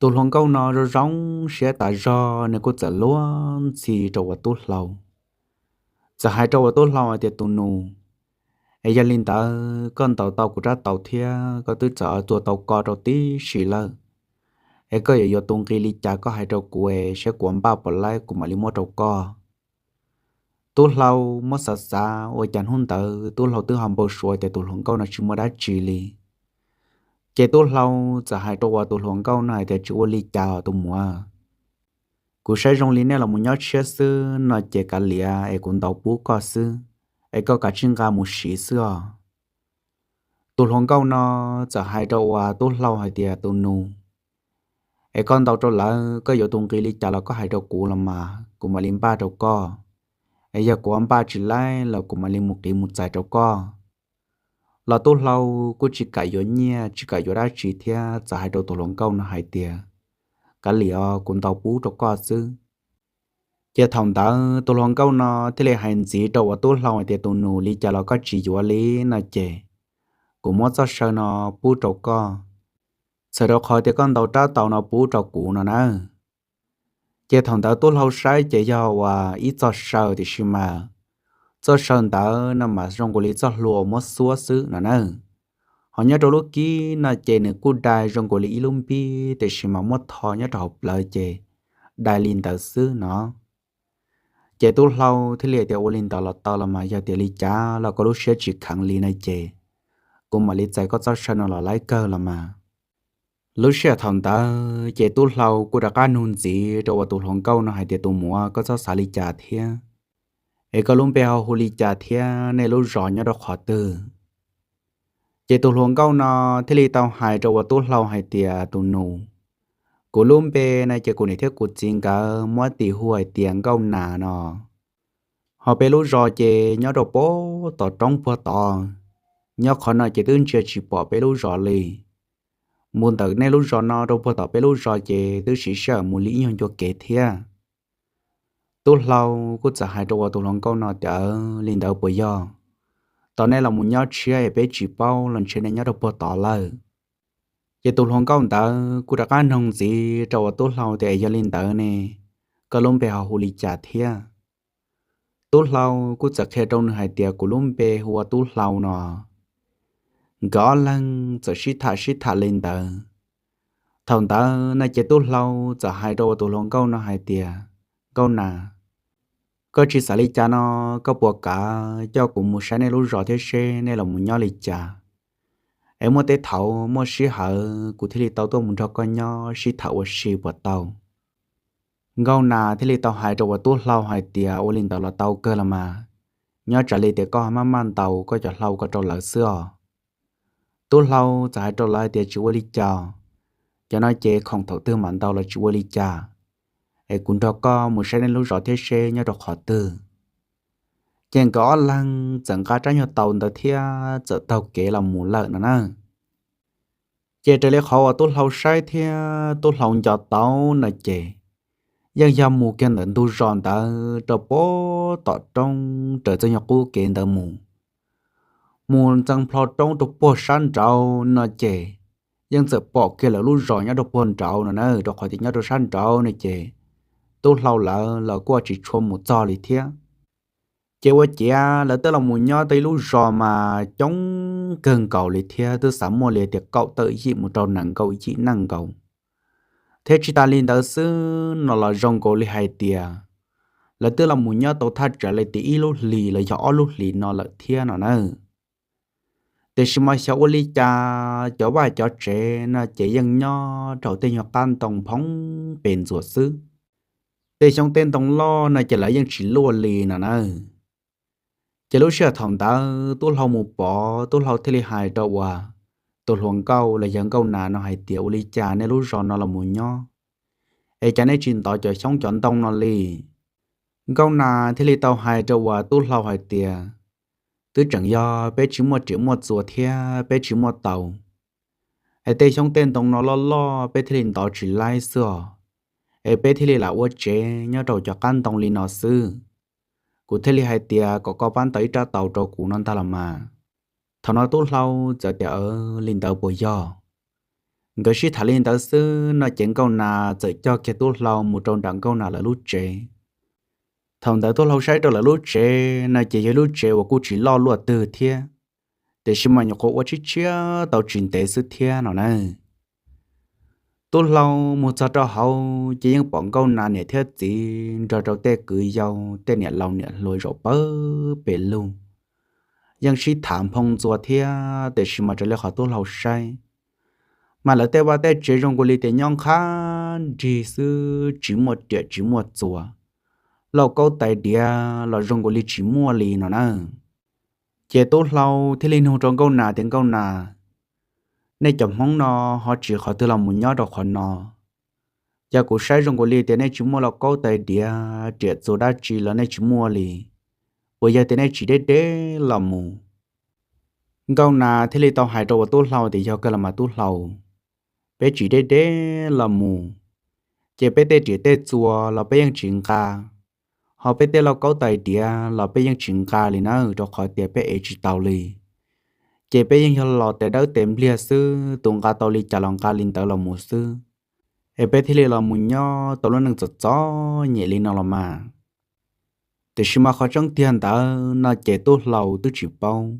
Tus hluas nkauj no zoo zoo siab tas zog, nws kuj txawm luag ntxhi rau uas tub hlau, txawm hais rau uas tub hlau hais tias, Tus nus, es yog li ntawd koj ntaus tau kuv rab taus thiab koj twb txawm txua tau ko rau tib si lawm, es koj yuav yuav tus nqi li cas koj hais rau kuv es saib kuv npaj puas laib kuv mam li muab rau koj. Tub hlau muab xav xav ua cas hnub ntawd tub hlau twb ho npau suav tias tus hluas nkauj no tsis muaj dab tsi li. Ces tub hlau txawm hais rau uas tus hluas nkauj no hais tias, Tsis ua li cas os tus muam, kuv saib zoo li nej los mus nyob tshiab xwb no ces kav liam es kuv ntaus pub koj xwb, es koj kav tsij nqa mus siv xwb os. Tus hluas nkauj no txawm hais rau uas tub hlau hais tias, Tus nus, es koj ntaus rau lawv koj yuav tus nqi li cas los koj hais rau kuv los mas kuv mam li npaj rau koj, es yog kuv npaj tsis laib los kuv mam li mus qiv mus txais rau koj. Los tub hlau kuj tsis kam yuav nyiaj tsis kam yuav dab tsi thiab txawm hais rau tus hluas nkauj no hais tias, Kav liam os, kuv ntaus pub rau koj xwb. Ces thaum ntawd tus hluas nkauj no thiaj li hais ntxiv rau uas tub hlau hais tias, Tus nus, li cas los koj tsis yuav li no ces kuv muab txoj saw no pub rau koj, txhawm rau qhov tias koj ntaus rab taus no pub rau kuv no na. Ces thaum ntawd tub hlau saib ces yog uas ib txoj saw, tiam sis mas txoj saw ntawd no mas zoo nkaus li txoj hlua uas muab xuab xwb no na. Ho nyob rau lub kib no ces nws kuj dai zoo nkaus li ib lub npib, tiam sis mas muab tho nyob rau hauv plawv ces dai li ntawd xwb no. Ces tub hlau thiaj li tias, Ua li ntawd los tau los mas, yog tias li cas los koj lub siab tsis kheev li no ces kuv mam li txais koj txoj saw no los laib kawg los mas. Lub sij hawm thaum ntawd ces tub hlau kuj rov qab nug ntxiv rau uas tus hluas nkauj no hais tias, Tus muam, koj txhob xav li cas thiab, es koj lub npe ho hu li cas thiab nej lub zos nyob rau qhov twg? Ces tus hluas nkauj no thiaj li tau hais rau uas tub hlau hais tias, Tus nus, kuv lub npe no ces kuv niam thiab kuv txiv nkawd muab tis hu hais tias Nkauj Nas no. Ho peb lub zos ces nyob rau puag tom roob puag tod, nyob qhov no ces twb ntsia tsis pom peb lub zos li. Mus ntawm nej lub zos no rau puag tom peb lub zos ces twb siv sij hawm mus li ib nyuag ncua kev thiab. Tub hlau kuj txawm hais rau uas tus hluas nkauj no tias, Li ntawd puas yog? Tos nej los mus nyob tshiab es peb tsis paub los ntshe nej nyob rau puag tod lawm. Ces tus hluas nkauj ntawd kuj rov qab noog ntxiv rau uas tub hlau tias, Es yog li ntawd ne, koj lub npe ho hu li cas thiab? Tub hlau kuj txawm qhia rau nws hais tias, Kuv lub npe hu ua Tub Hlau no. Nkawd ob leeg txawm sib tham sib tham li ntawd. Thaum ntawd no ces tub hlau txawm hais rau uas tus hluas nkauj no hais tias, Nkauj Nas, koj tsis xav li cas no, koj puas kam coj kuv mus saib nej lub zos thiab seb nej los mus nyob li cas? Es muaj tej thaum muaj sij hawm kuv thiaj li tau tuaj mus nrog koj nyob sib tham ua si puas tau? Nkauj Nas thiaj li tau hais rau uas tub hlau hais tias, Ua li ntawd los tau kawg los mas, nyob tsam li tias koj maj maj ntaus koj cov hlau ko rau lawv xwb os. Tub hlau txawm hais rau lawv hais tias, Tsis ua li cas, cov no ces khoom thaum twg mam ntaus los tsis ua li cas. Es kuv nrog koj mus saib nej lub zos thiab seb nyob rau qhov twg. Ces nkawd ob leeg txawm nqa rab nyuag taus ntawd thiab txawm taug kev los mus lawm no na. Ces raws li qhov uas tub hlau saib thiab tub hlau nco tau no ces, yeej yog mus kiag ntawm ntug zos ntawd rau puag tom roob raws txoj nyuag qub kev ntawd mus. Mus ntxeev plho roob rau puag sab nraud no ces yeej txawm pom kiag lawv lub zos nyob rau puag nraud no na, rau qhov tias nyob rau sab nraud no ces tub hlau lawv los kuj tsis tshua mus txog li thiab. Ces ua ciav lawv twb los mus nyob tau ib lub zos mas coob kawg nkaus li thiab, twb xav muaj li tias kaum tawm yim mus rau nees nkaum yim neej nkaus. Thiab tsis tas li ntawd xwb no los zoo nkaus li hais tias lawv twb los mus nyob tau thaj tsam li tias ib lub hlis los yog ob lub hlis no lawm thiab no na. Tiam sis mas xyov ua li cas cov vaj cov tsev no ces yeej nyob rau tej nyuag qab ntoo phoob pes ntxuas xwb. Tej xyoob tej ntoo loj no ces lawv yeej tsis luaj li no na. Ces lub sij hawm thaum ntawd tub hlau mus pom, tub hlau thiaj li hais rau uas tus hluas nkauj los yog nkauj nas no hais tias, ua li cas nej lub zos no los mus nyob es cas nej tsis ntov cov xyoob cov ntoo no li? Nkauj nas thiaj li tau hais rau uas tub hlau hais tias, twb tseem yog peb tsis muaj riam muaj txuas thiab peb tsis muaj taus, es tej xyoob tej ntoo no loj loj peb thiaj li ntov tsis laib xwb os, es peb thiaj li lam ua tsev nyob rau cov qab ntoo li no xwb. Kuv thiaj li hais tias kom koj pab ntov ib rab taus rau kuv no ntag los mas. Thaum no tub hlau txawm tias, li ntawd puas yog? Nkawd sib tham li ntawd xwb no ces nkauj nas txawm coj kiag tub hlau mus rau nram nkauj nas lawv lub tsev. Thaum ntawd tub hlau saib rau lawv lub tsev no ces yog lub tsev uas kuj tsis loj luaj twg thiab, tiam sis mas nyuam qhuav ua tshiab tshiab tau tsis ntev xwb thiab no na. Tub hlau mus txog rau hauv ces yeej pom nkauj nas niam thiab txiv nrog rau tej kwv yau tej niam laus niam hluas zaum pawg pes lug, yeej sib tham nphoo ntxuas thiab, tiam sis mas raws li qhov tub hlau saib mas lawv tej vaj tej tsev zoo nkaus li tias nyob nqhab nrig xwb, tsis muaj riam tsis muaj txuas, lauj kaub tais diav los zoo nkaus li tsis muaj li no na. Ces tub hlau thiaj li nug rau nkauj nas tias, nkauj nas, nej cov hmoob no ho tsis qhov twg los mus nyob rau qhov no? Yog kuv saib zoo nkaus li tias nej tsis muaj lauj kaub tais diav riam txuas dab tsi los nej tsis muaj li, puas yog tias nej tsis deb deb los mus? Nkauj nas thiaj li tau hais rau uas tub hlau tias, yog kawg los mas tub hlau, peb tsis deb deb los mus, ces peb tej riam tej txuas los peb yeej tsis nqa, ho peb tej lauj kaub tais diav los peb yeej tsis nqa li na, rau qhov tias peb ev tsis tau li. Ces peb yeej yog los tes dawb tes npliag xwb, tus nqa tau li cas los nqa li ntawd los mus xwb, es peb thiaj li los mus nyob tau lub neej txom txom nyem li no los mas. Tiam sis mas qhov tseeb tiag ntawd no ces tub hlau twb tsis paub.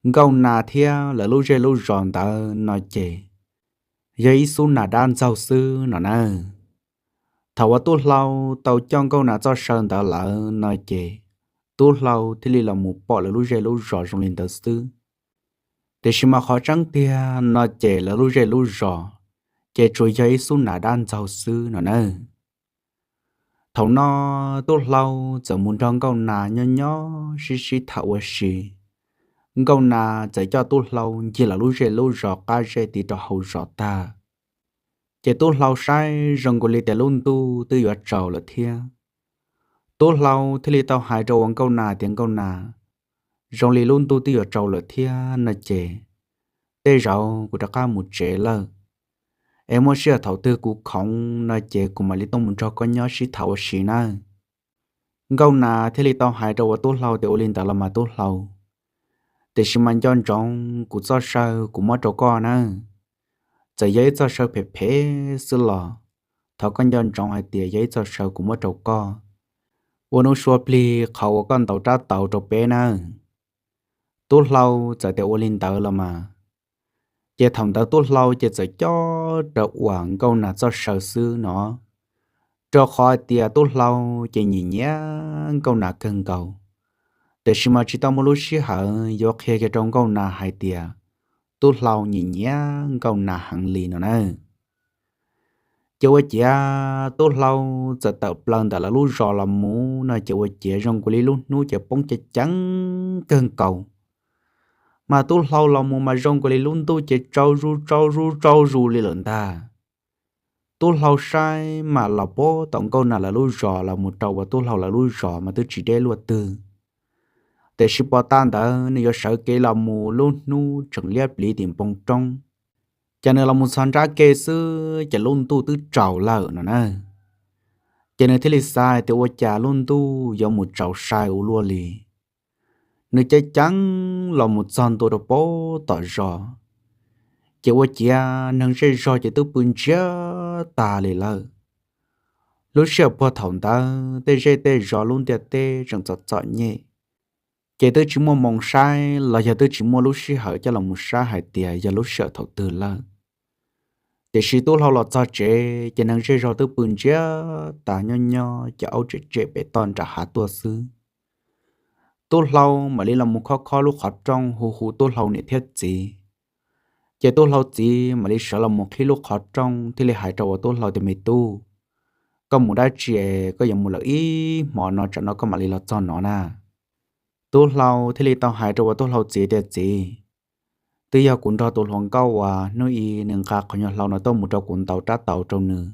Nkauj nas thiab lawv lub zej lub zos ntawd no ces yog ib xub nas dab ntxaug xwb no na. Thaum uas tub hlau tau coj nkauj nas txoj saw ntawd lawm no ces tub hlau thiaj li los mus pom lawv lub zej lub zos zoo li ntawd xwb. Tiam sis mas qhov tseeb tiag no ces lawv lub zej lub zos ces tsuas yog ib xub nas dab ntxaug xwb no na. Thaum no tub hlau txawm mus nrog nkauj nas nyob nyob sib sib tham ua si. Nkauj nas txawm coj tub hlau ncig lawv lub zej lub zos qab zej tiv rau hauv zos tag, ces tub hlau saib zoo nkaus li tias lub ntuj twb yuav tsaus lawm thiab. Tub hlau thiaj li tau hais rau uas nkauj nas tias, nkauj nas, zoo li lub ntuj twb yuav tsaus lawm thiab no ces tej zaum kuv rov qab mus tsev lawm, es muaj sij hawm thaum twg kuv khoom no ces kuv mam li tuaj mus nrog koj nyob sib tham ua si nawb. Nkauj nas thiaj li tau hais rau uas tub hlau tias, ua li ntawd los mas tub hlau, tiam sis mas nco ntsoov kuv txoj saw kuv muab rau koj nawb. Txawm yog ib txoj saw phem phem xwb los thov koj nco ntsoov hais tias yog ib txoj saw kuv muab rau koj, ua hnub sua plig qhov uas koj ntaus rab taus rau peb nawb. Tub hlau txawm tias, ua li ntawd los mas. Ces thaum ntawd tub hlau ces txawm cob rau uas nkauj nas txoj saw xwb no, rau qhov tias tub hlau ces nyiam nyiam nkauj nas kawg nkaus. Tiam sis mas tsis tau muaj lub sij hawm yuav qhia kiag rau nkauj nas hais tias tub hlau nyiam nyiam nkauj nas heev li no na. Ces ua ciav tub hlau txawm tawm plaws ntawm lawv lub zos los mus no ces ua ciav zoo nkaus li lub hnub ces poob ceev ceev kawg nkaus. Mas tub hlau los mus mas zoo nkaus li lub ntuj ces tsaus zus tsaus zus tsaus zus li lawm ntag. Tub hlau saib mas los puag tom nkauj nas lawv lub zos los mus rau uas tub hlau lawv lub zos mas twb tsis deb luaj twg. Tiam sis pos tag ntawd nws yuav sawv kev los mus lub hnub tseem liab pliv tim npoo roob, ces nws los mus txog nrab ke xwb ces lub ntuj twb tsaus lawm no na. Ces nws thiaj li xav hais tias ua cas lub ntuj yuav mus tsaus sai ua luaj li. Nws ceev ceev los mus txog ntua rau pem tom zos, ces ua ciav neeg zej zog ces twb pw ntsiag tag li lawm. Lub sij hawm puag thaum ntawd tej zej tej zos lub ntiaj teb tseem txom txom nyem, ces twb tsis muaj moo saib los yog twb tsis muaj lub sij hawm coj los mus saib hais tias yog lub sij hawm thaum twg lawm. Tiam sis Tub Hlau los txog tsev ces neeg zej zog twb pw ntsiag tag, nyob nyob ces aub tsem tsem pem toj nram hav tuaj xwb. Tub Hlau mam li los mus khob khob lub qhov rooj hu hu Tub Hlau niam thiab txiv. Ces Tub Hlau txiv mam li sawv los mus qhib lub qhov rooj thiaj li hais rau uas Tub Hlau tias, Me tub, koj mus dab tsi es koj yuav mus lawm ib hmo no tsam no koj mam li los txog no na? Tub Hlau thiaj li tau hais rau uas Tub Hlau txiv tias, Txiv, twb yog kuv nrog tus hluas nkauj uas hnub i nws nqa qhov nyuag hlau no tuaj mus rau kuv ntaus rab taus rau nws,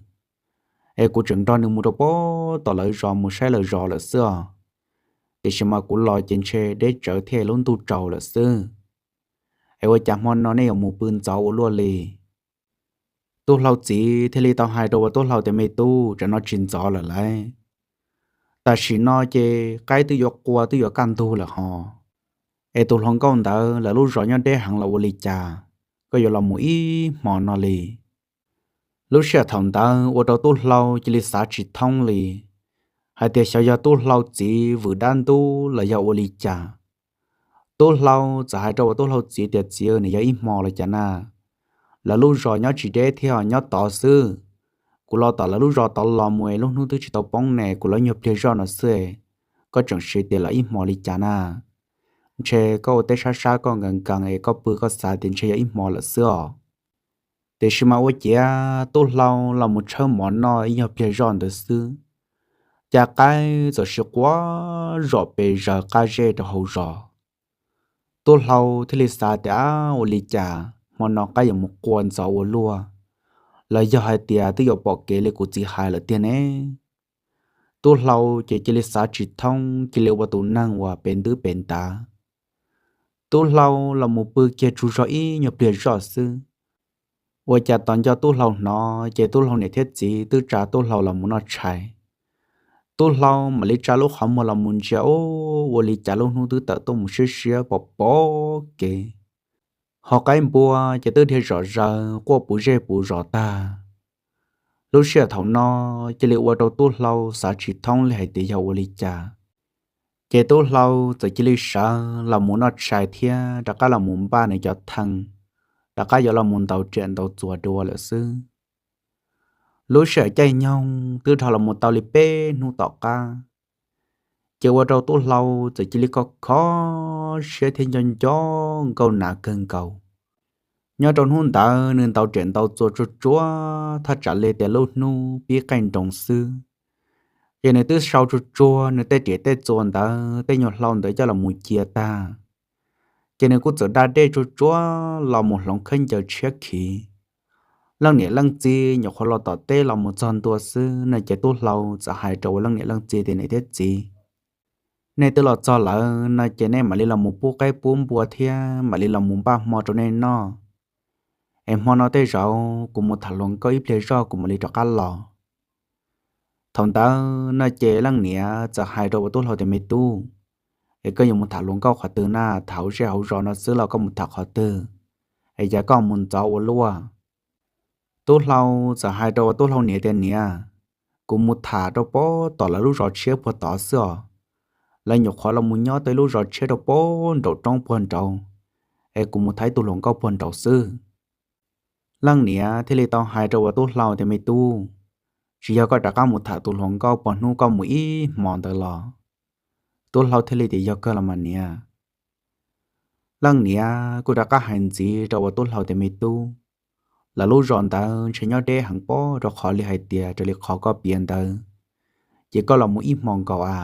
es kuv tseem nrog nws mus rau pem tom lawv zos mus saib lawv zos lawm xwb os. Tiam sis mas kuv los ces ntshe deb tsawv thiab lub ntuj tsaus lawm xwb. Es ua cas hmo no nej yuav mus pw ntxov ua luaj li? Tub Hlau txiv thiaj li tau hais rau uas Tub Hlau tias, Me tub, tsam no tsis ntxov lawm lauj. Tam sim no ces qaib twb yuav qua twb yuav kaj ntug lawm hos. Es tus hluas nkauj ntawd lawv lub zos nyob deb heev los ua li cas koj yuav los mus ib hmo no li? Lub sij hawm thaum ntawd ua rau Tub Hlau cia li xav tsis thoob li, hais tias xyov yog Tub Hlau txiv vwm dab ntub los yog ua li cas. Tub Hlau txawm hais rau uas Tub Hlau txiv tias, Txiv, nws yog ib hmo los cas na, lawv lub zos nyob tsis deb thiab, nyob tod xwb. Kuv los tom lawv lub zos tod los mus es lub hnub twb tsis tau poob ne, kuv los nyuag pliag zoj no xwb, koj tseem siv tias los ib hmo li cas na? Ntshe koj ua teb sab sab koj nkees nkees es koj pw koj xav tias ntshe yog ib hmo lawm xwb os. Tiam sis mas ua ciav Tub Hlau los mus tshawb mov noj ib nyuag pliag zoj ntawd xwb, cas qaib txawm sis qua zom pes zaws qab zej rau hauv zos. Tub Hlau thiaj li xav tias, Ab, ua li cas hmo no qaib yuav mus qua ntxov ua luaj, los yog hais tias twb yuav pom kev li kuv txiv hais lawm tiag ne? Tub Hlau ces cia li xav tsis thoob, cia li ua tus neeg uas pes ntub pes ntav. Tub Hlau los mus pw kiag tsaug zog ib nyuag pliag zoj xwb, ua cas tos nco Tub Hlau hnov ces Tub Hlau niam thiab txiv twb tsa Tub Hlau los mus noj tshais. Tub Hlau mam li tsa lub qhov muag los mus ntsia, ua li cas lub hnub twb tawm tuaj mus siab siab pom pom kev, ho qaib npua ces twb dhia zom zaws quaj puv zej puv zos tag. Lub sij hawm thaum no cia li ua rau Tub Hlau xav tsis thoob li hais tias yog ua li cas. Ces Tub Hlau txawm cia li sawv los mus noj tshais thiab rov qab los mus npaj nws cov thee, rov qab yuav los mus ntaus riam ntaus txuas dua lawm xwb. Lub sij hawm caij nyoog twb dhau los mus tau li peb hnub tom qab, ces ua rau Tub Hlau txawm cia li kho kho siab thiab nco nco nkauj nav kawg nkaus. Nyob rau hnub ntawd nws ntaus riam ntaus txuas tsuag tsuag thaj tsam li tias lub hnub pib qaij nroos xwb, ces nws twb sau tsuag tsuag nws tej riam tej txuas ntawd tej nyuag hlau ntawd coj los mus cia tag. Ces nws kuj txawm da dej tsuag tsuag los mus hloov khaub ncaws tshiab khiv. Leej niam leej txiv nyuam qhuav los tom teb los mus txog ntua xwb no ces Tub Hlau txawm hais rau uas leej niam leej txiv tias, Niam thiab txiv, nej twb los txog lawm no ces nej mam li los mus pub qaib pub npua thiab mam li los mus npaj hmo rau nej noj, es hmo no tej zaum kuv mus tham hluas nkauj ib pliag zoj kuv mam li rov qab los. Thaum ntawd no ces leej niam txawm hais rau uas Tub Hlau tias, Me tub, es koj yuav mus tham hluas nkauj qhov twg na? Tham hauv zej hauv zos no xwb los koj mus tham qhov twg, es cas koj mus ntxov ua luaj? Tub Hlau txawm hais rau uas Tub Hlau niam tias, Niam, kuv mus tham rau pem tom lawv lub zos tshiab puag tod xwb os. Lawv nyuam qhuav los mus nyob tej lub zos tshiab rau pem nraum roob puag nraud, es kuv mus tham ib tug hluas nkauj puag nraud xwb. Leej niam thiaj li tau hais rau uas Tub Hlau tias, Me tub, tsis yog koj rov qab mus tham tus hluas nkauj puag hnub koj mus ib hmo ntawd los? Tub Hlau thiaj li tias, Yog kawg los mas niam. Leej niam kuj rov qab hais ntxiv rau uas Tub Hlau tias, Me tub, lawv lub zos ntawd ntshe nyob deb heev pob, rau qhov li hais tias raws li qhov koj piav ntawd ces koj los mus ib hmo nkaus a.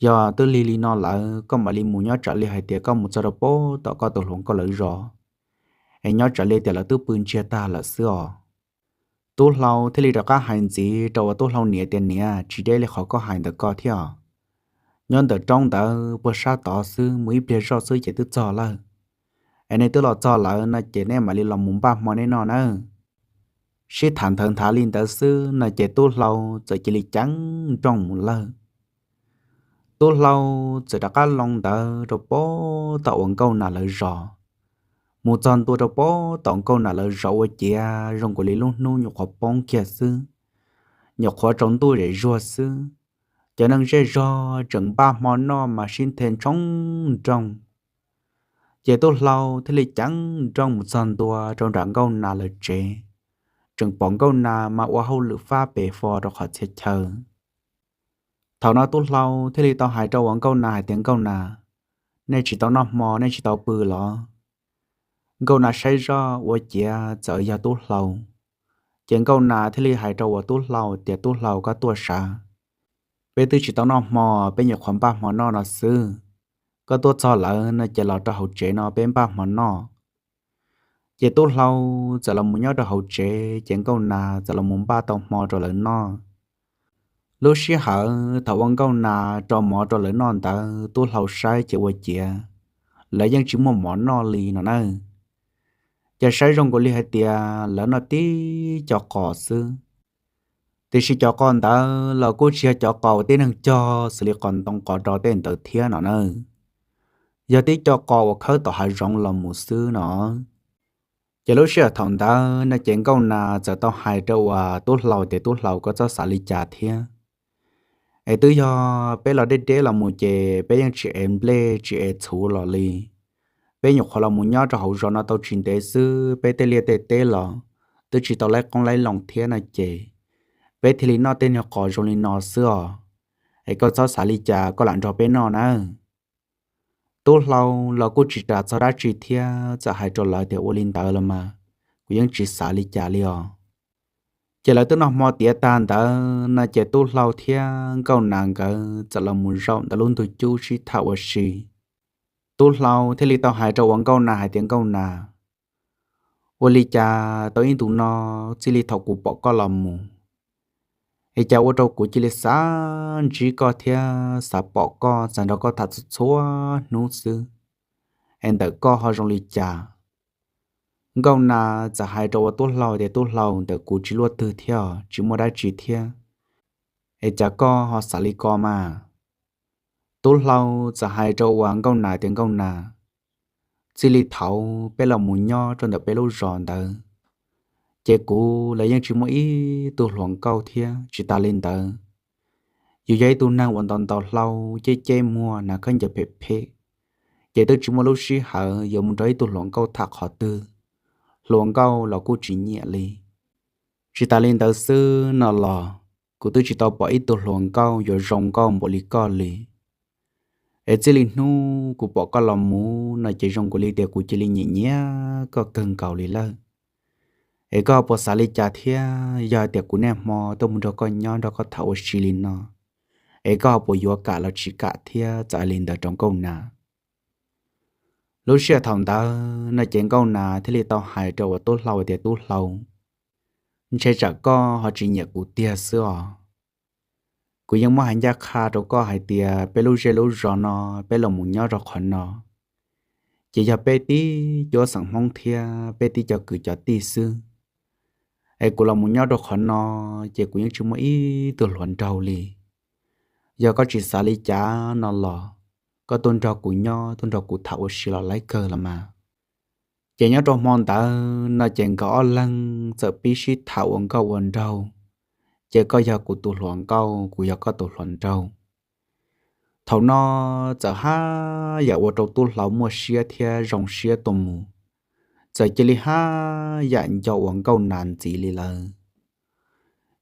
Yog twb lig li no lawm koj mam li mus, nyob tsam li hais tias koj mus txog rau pem tom koj tus hluas nkauj lawv zos, es nyob tsam li tias lawv twb pw ntsiag tag lawm xwb os. Tub Hlau thiaj li rov qab hais ntxiv rau uas Tub Hlau niam tias, Niam, tsis deb li qhov koj hais ntawd koj thiab. Nyob ntawm roob ntawd puag sab tod xwb, mus ib pliag zoj xwb ces twb txog lawm. Es nej twb los txog lawm no ces nej mam li los mus npaj hmo nej noj nawb. Sib tham nthawv nthav li ntawd xwb no ces tub hlau txawm cia li ceev nrooj mus lawm. Tub hlau txawm rov qab loo ntawd rau pem tom uas nkauj nas lawv zos. Mus txog ntua rau pem tom nkauj nas lawv zos ua ciav zoo nkaus li lub hnub nyuam qhuav poob kiag xwb, nyuam qhuav tsaus ntuj zem zuag xwb, cov neeg zej zog tseem npaj hmo noj mas sib nthe ntshoob nrooj. Ces tub hlau thiaj li ceev nrooj mus txog ntua rau nram nkauj nas lawv tsev, tseem pom nkauj nas mas ua hauj lwm fab pes fo rau qhov txhia chaw. Thaum no tub hlau thiaj li tau hais rau uas nkauj nas hais tias, Nkauj nas, nej tsis tau noj hmo, nej tsis tau pw los? Nkauj nas saib zoj ua ciav txawm yog tub hlau. Ces nkauj nas thiaj li hais rau uas tub hlau tias, Tub hlau, koj tuaj sav, peb twb tsis tau noj hmo, peb nyuam qhuav npaj hmo noj no xwb. Koj tuaj txog lawm no ces los rau hauv tsev no peb npaj hmo noj. Ces tub hlau txawm los mus nyob rau hauv tsev, ces nkauj nas txawm los mus npaj tau hmo rau lawv noj. Lub sij hawm thaum uas nkauj nas rau mov rau lawv noj ntawd tub hlau saib ces ua ciav lawv yeej tsis muaj mov noj li no na. Ces saib zoo nkaus li hais tias lawv noj tib co qos xwb. Tiam sis cov qos ntawd los kuj tsis yog cov qos uas tib neeg cog xws li qos ntoo qos do tej ntawd thiab no na, yog tib co qos uas khawb tom hav zoov los mus xwb no. Ces lub sij hawm thaum ntawd no ces nkauj nas txawm tau hais rau uas tub hlau tias, Tub hlau, koj txhob xav li cas thiab. Es twb yog peb los deb deb los mus ces peb yeej tsis ev nplej tsis ev txhuv los li. Peb nyuam qhuav los mus nyob rau hauv zos no tau tsis ntev xwb, peb tej liaj tej teb los twb tsis tau laib qoob laib loo thiab no ces peb thiaj li noj tej niag qos zoo li no xwb os. Es koj txhob xav li cas, koj lam nrog peb noj nawb. Tub hlau los kuj tsis ras txog dab tsi thiab txawm hais rau lawv tias, Ua li ntawd los mas kuv yeej tsis xav li cas li os. Ces lawv twb noj hmo tiav tag ntawd no ces tub hlau thiab nkauj nas nkawd txawm los mus zaum ntawm lub ntug cub sib tham ua si. Tub hlau thiaj li tau hais rau uas nkauj nas hais tias, Nkauj nas, ua li cas tau ib ntus no txij li thaum kuv pom koj los mus, es cas ua rau kuv cia li xav ntsib koj thiab xav pom koj, xav nrog koj tham txhua txhua hnub xwb. Es ntawm koj ho zoo li cas? Nkauj nas txawm hais rau uas tub hlau tias, Tub hlau, ntawm kuv tsis luaj twg thiab tsis muaj dab tsi thiab, es cas koj ho xav li ko mas? Tub hlau txawm hais rau uas nkauj nas tias, Nkauj nas, txij li thaum peb los mus nyob rau ntawm peb lub zos ntawd, ces kuv los yeej tsis muaj ib tug hluas nkauj thiab. Tsis tas li ntawd, yus yog ib tug neeg uas ntaus ntaus hlau, ceb ceb muag, hnav khaub ncaws phem phem, ces twb tsis muaj lub sij hawm yuav mus nrog ib tug hluas nkauj tham qhov twg. Hluas nkauj los kuj tsis nyiam li. Tsis tas li ntawd xwb no los, kuv twb tsis tau pom ib tug hluas nkauj yuav zoo nkauj npaum li koj li. Es txij li hnub kuv pom koj los mus no ces zoo nkaus li tias kuv cia li nyiam nyiam koj kawg nkaus li lawm. Es koj ho puas xav li cas thiab? Yog hais tias kuv niaj hmo tuaj mus nrog koj nyob nrog koj tham ua si li no, es koj ho puas yuav kam los tsis kam thiab? Txawm hais li ntawd rau nkauj nas. Lub sij hawm thaum ntawd no ces nkauj nas thiaj li tau hais rau uas tub hlau tias, Tub hlau, ntshe tsam koj ho tsis nyiam kuv tiag xwb os. Kuv yeej muab hais ncaj qha rau koj hais tias peb lub zej lub zos no, peb los mus nyob rau qhov no, ces yog peb tib cuab xeem Hmoob thiab peb tib co kwv cov tij xwb. Es kuv los mus nyob rau qhov no, ces kuv yeej tsis muaj ib tug hluas nraug li. Yog koj tsis xav li cas no los, koj tuaj nrog kuv nyob, tuaj nrog kuv tham ua si los laib kawg los mas. Ces nyob rau hmo ntawd no ces nkawd ob leeg txawm pib sib tham ua nkauj ua nraug, ces koj yog kuv tus hluas nkauj, kuv yog koj tus hluas nraug. Thaum no txawm haj yam ua rau tub hlau muaj siab thiab zoo siab tuaj mus, txawm cia li haj yam nco uas nkauj nas ntxiv li lawm.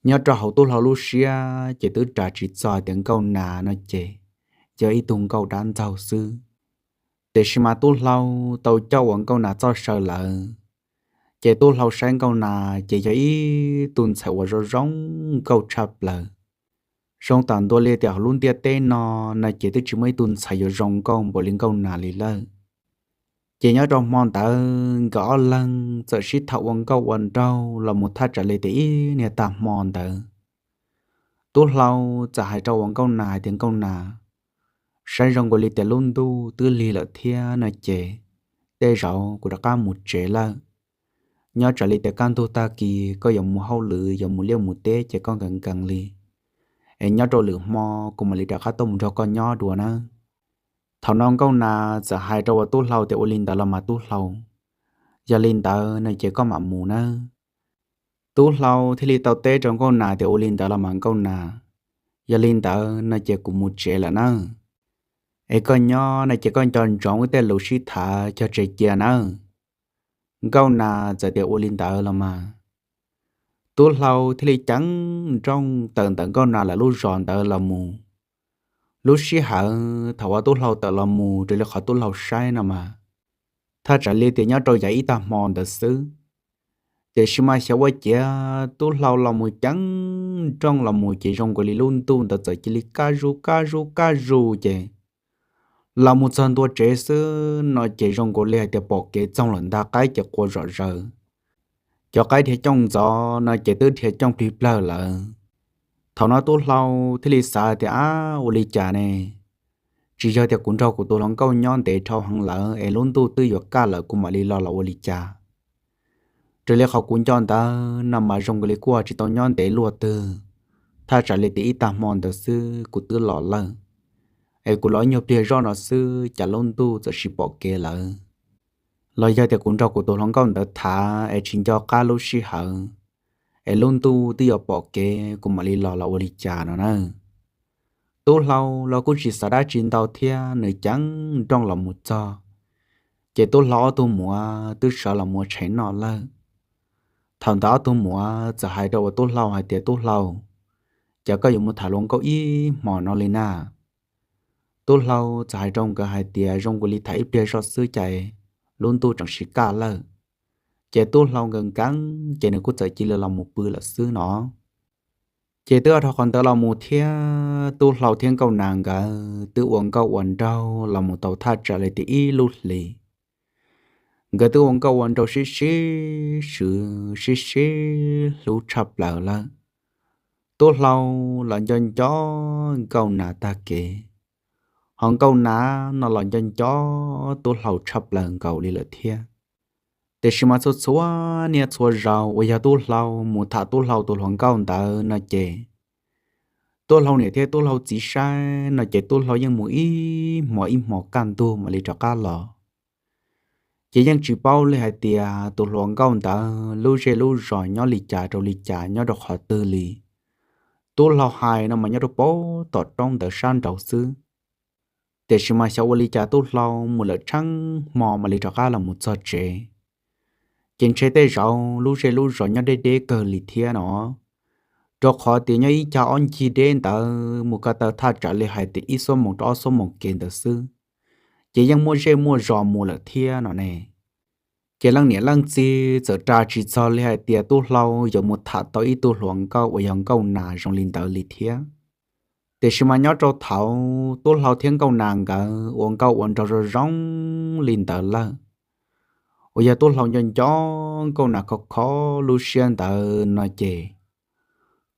Nyob rau hauv tub hlau lub siab ces twb ras tsis txog tias nkauj nas no ces yog ib tug nkauj dab ntxaug xwb. Tiam sis mas tub hlau tau coj uas nkauj nas txoj saw lawm, ces tub hlau saib nkauj nas ces yog ib tug ntxhais uas zoo zoo nkauj tshaj plaws. Zoo tam ntua li tias hauv lub ntiaj teb no, no ces twb tsis muaj ib tug ntxhais yuav zoo nkauj npaum li nkauj nas li lawm. Ces nyob rau hmo ntawd nkawd ob leeg txawm sib tham ua nkauj ua nraug los mus thaj tsam li tias ib niag tag hmo ntawd. Tub hlau txawm hais rau uas nkauj nas hais tias nkauj nas, saib zoo nkaus li tias lub ntuj twb lig lawm thiab no ces, tej zaum kuv rov qab mus tsev lawm. Nyob tsam li tias kaj ntug tag kis koj yuav mus hauj lwm yuav mus liaj mus teb ces koj nkees nkees li, es nyob rau lwm hmo kuv mam li rov qab tuaj mus nrog koj nyob dua nawb. Thaum no Nkauj Nas txawm hais rau uas Tub Hlau tias ua li ntawd los mas Tub Hlau, yog li ntawd no ces koj mam mus nawb. Tub Hlau thiaj li tau teb rau Nkauj Nas tias ua li ntawd los mas Nkauj Nas, yog li ntawd no ces kuv mus tsev lawm nawb. Es koj nyob no ces koj nco ntsoov wb tej lus sib tham cog tsev cia nawb. Nkauj Nas txawm tias ua li ntawd los mas. Tub Hlau thiaj li ceev nrooj tawm ntawm Nkauj Nas lawv lub zos ntawd los mus. Lub sij hawm thaum uas Tub Hlau tawm los mus raws li qhov Tub Hlau saib no mas, thaj tsam li tias nyob rau yav ib tag hmo ntawd xwb. Tiam sis mas xyov ua ciav Tub Hlau los mus ceev nrooj los mus ces zoo nkaus li lub ntuj ntawd txawm cia li kaj zuj kaj zuj kaj zuj ces los mus txog ntua tsev xwb no ces zoo nkaus li hais tias pom kev txoog lawm ntag, qaib ces qua zom zaws. Cov qaib dhia cooj ntxov no ces twb dhia cooj plig plawg lawm. Thaum no Tub Hlau thiaj li xav tias, ab, ua li cas ne? Tsis yog tias kuv nrog kuv tus hluas nkauj nyob ntev dhau heev lawm es lub ntuj twb yuav kaj lawm kuv mam li los los ua li cas? Raws li qhov kuv nco ntawd no mas zoo nkaus li kuj tsis tau nyob ntev luaj twg, thaj tsam li tias ib tag hmo ntawd xwb kuv twb los lawm. Es kuv los ib nyuag pliag zoj no xwb cas lub ntuj txawm sis pom kev lawm. Los yog tias kuv nrog kuv tus hluas nkauj ntawd thav es tsis nco qab lub sij hawm, es lub ntuj twb yuav pom kev kuv mam li los los ua li cas no na. Tub Hlau los kuj tsis xav dab tsi ntau thiab, nws ceev nrooj los mus txog, ces Tub Hlau ob tug muam twb sawv los mus ua tshais noj lawm. Thaum ntawd ob tug muam txawm hais rau uas Tub Hlau hais tias, Tub Hlau, cas koj yuav mus tham hluas nkauj ib hmos no li na? Tub Hlau txawm hais rau nkawd hais tias, zoo nkaus li tham ib pliag zoj xwb cas lub ntuj tseem sis kaj lawm. Ces Tub Hlau nkees nkees ces nws kuj txawm cia li los mus pw lawm xwb no. Ces twb dhau qhov ntawd los mus thiab, Tub Hlau thiab Nkauj Nas nkawd twb ua nkauj ua nraug los mus tau thaj tsam li tias ib lub hlis. Nkawd twb ua nkauj ua nraug sib sib swv sib sib hlub tshaj plaws lawm. Tub Hlau los nco nco Nkauj Nas tag kev, ho Nkauj Nas no los nco nco Tub Hlau tshaj plaws nkaus li lawm thiab. Tiam sis mas txhua txhua niaj txhua zaus uas yog Tub Hlau mus tham Tub Hlau tus hluas nkauj ntawd no ces, Tub Hlau niam thiab Tub Hlau txiv saib no ces Tub Hlau yeej mus ib hmos ib hmos kaj ntug mam li rov qab los. Ces yeej tsis paub li hais tias tus hluas nkauj ntawd lub zej lub zos nyob li cas rau li cas, nyob rau qhov twg li. Tub Hlau hais no mas nyob rau pem tom roob ntawd sab nraud xwb. Tiam sis mas xyov ua li cas Tub Hlau mus lawm tsheej hmo mam li rov qab los mus txog tsev. Ces ntshe tej zaum lub zej lub zos nyob deb deb kawg li thiab no, rau qhov tias nyob ib cag ob ncig deb ntawd mus ko taw thaj tsam li hais tias ib xuab moos rau ob xuab moos kev ntawd xwb, ces yeej muaj zej muaj zos mus lawm thiab no ne. Ces leej niam leej txiv txawm ras tsis txog li hais tias Tub Hlau yuav mus tham tau ib tug hluas nkauj uas yog Nkauj Nas zoo li ntawd li thiab. Tiam sis mas nyob rau thaum Tub Hlau thiab Nkauj Nas nkawd ua nkauj ua nraug zoo zoo li ntawd lawm, uas yog Tub Hlau nco nco Nkauj Nas khov khov lub siab ntawd no ces,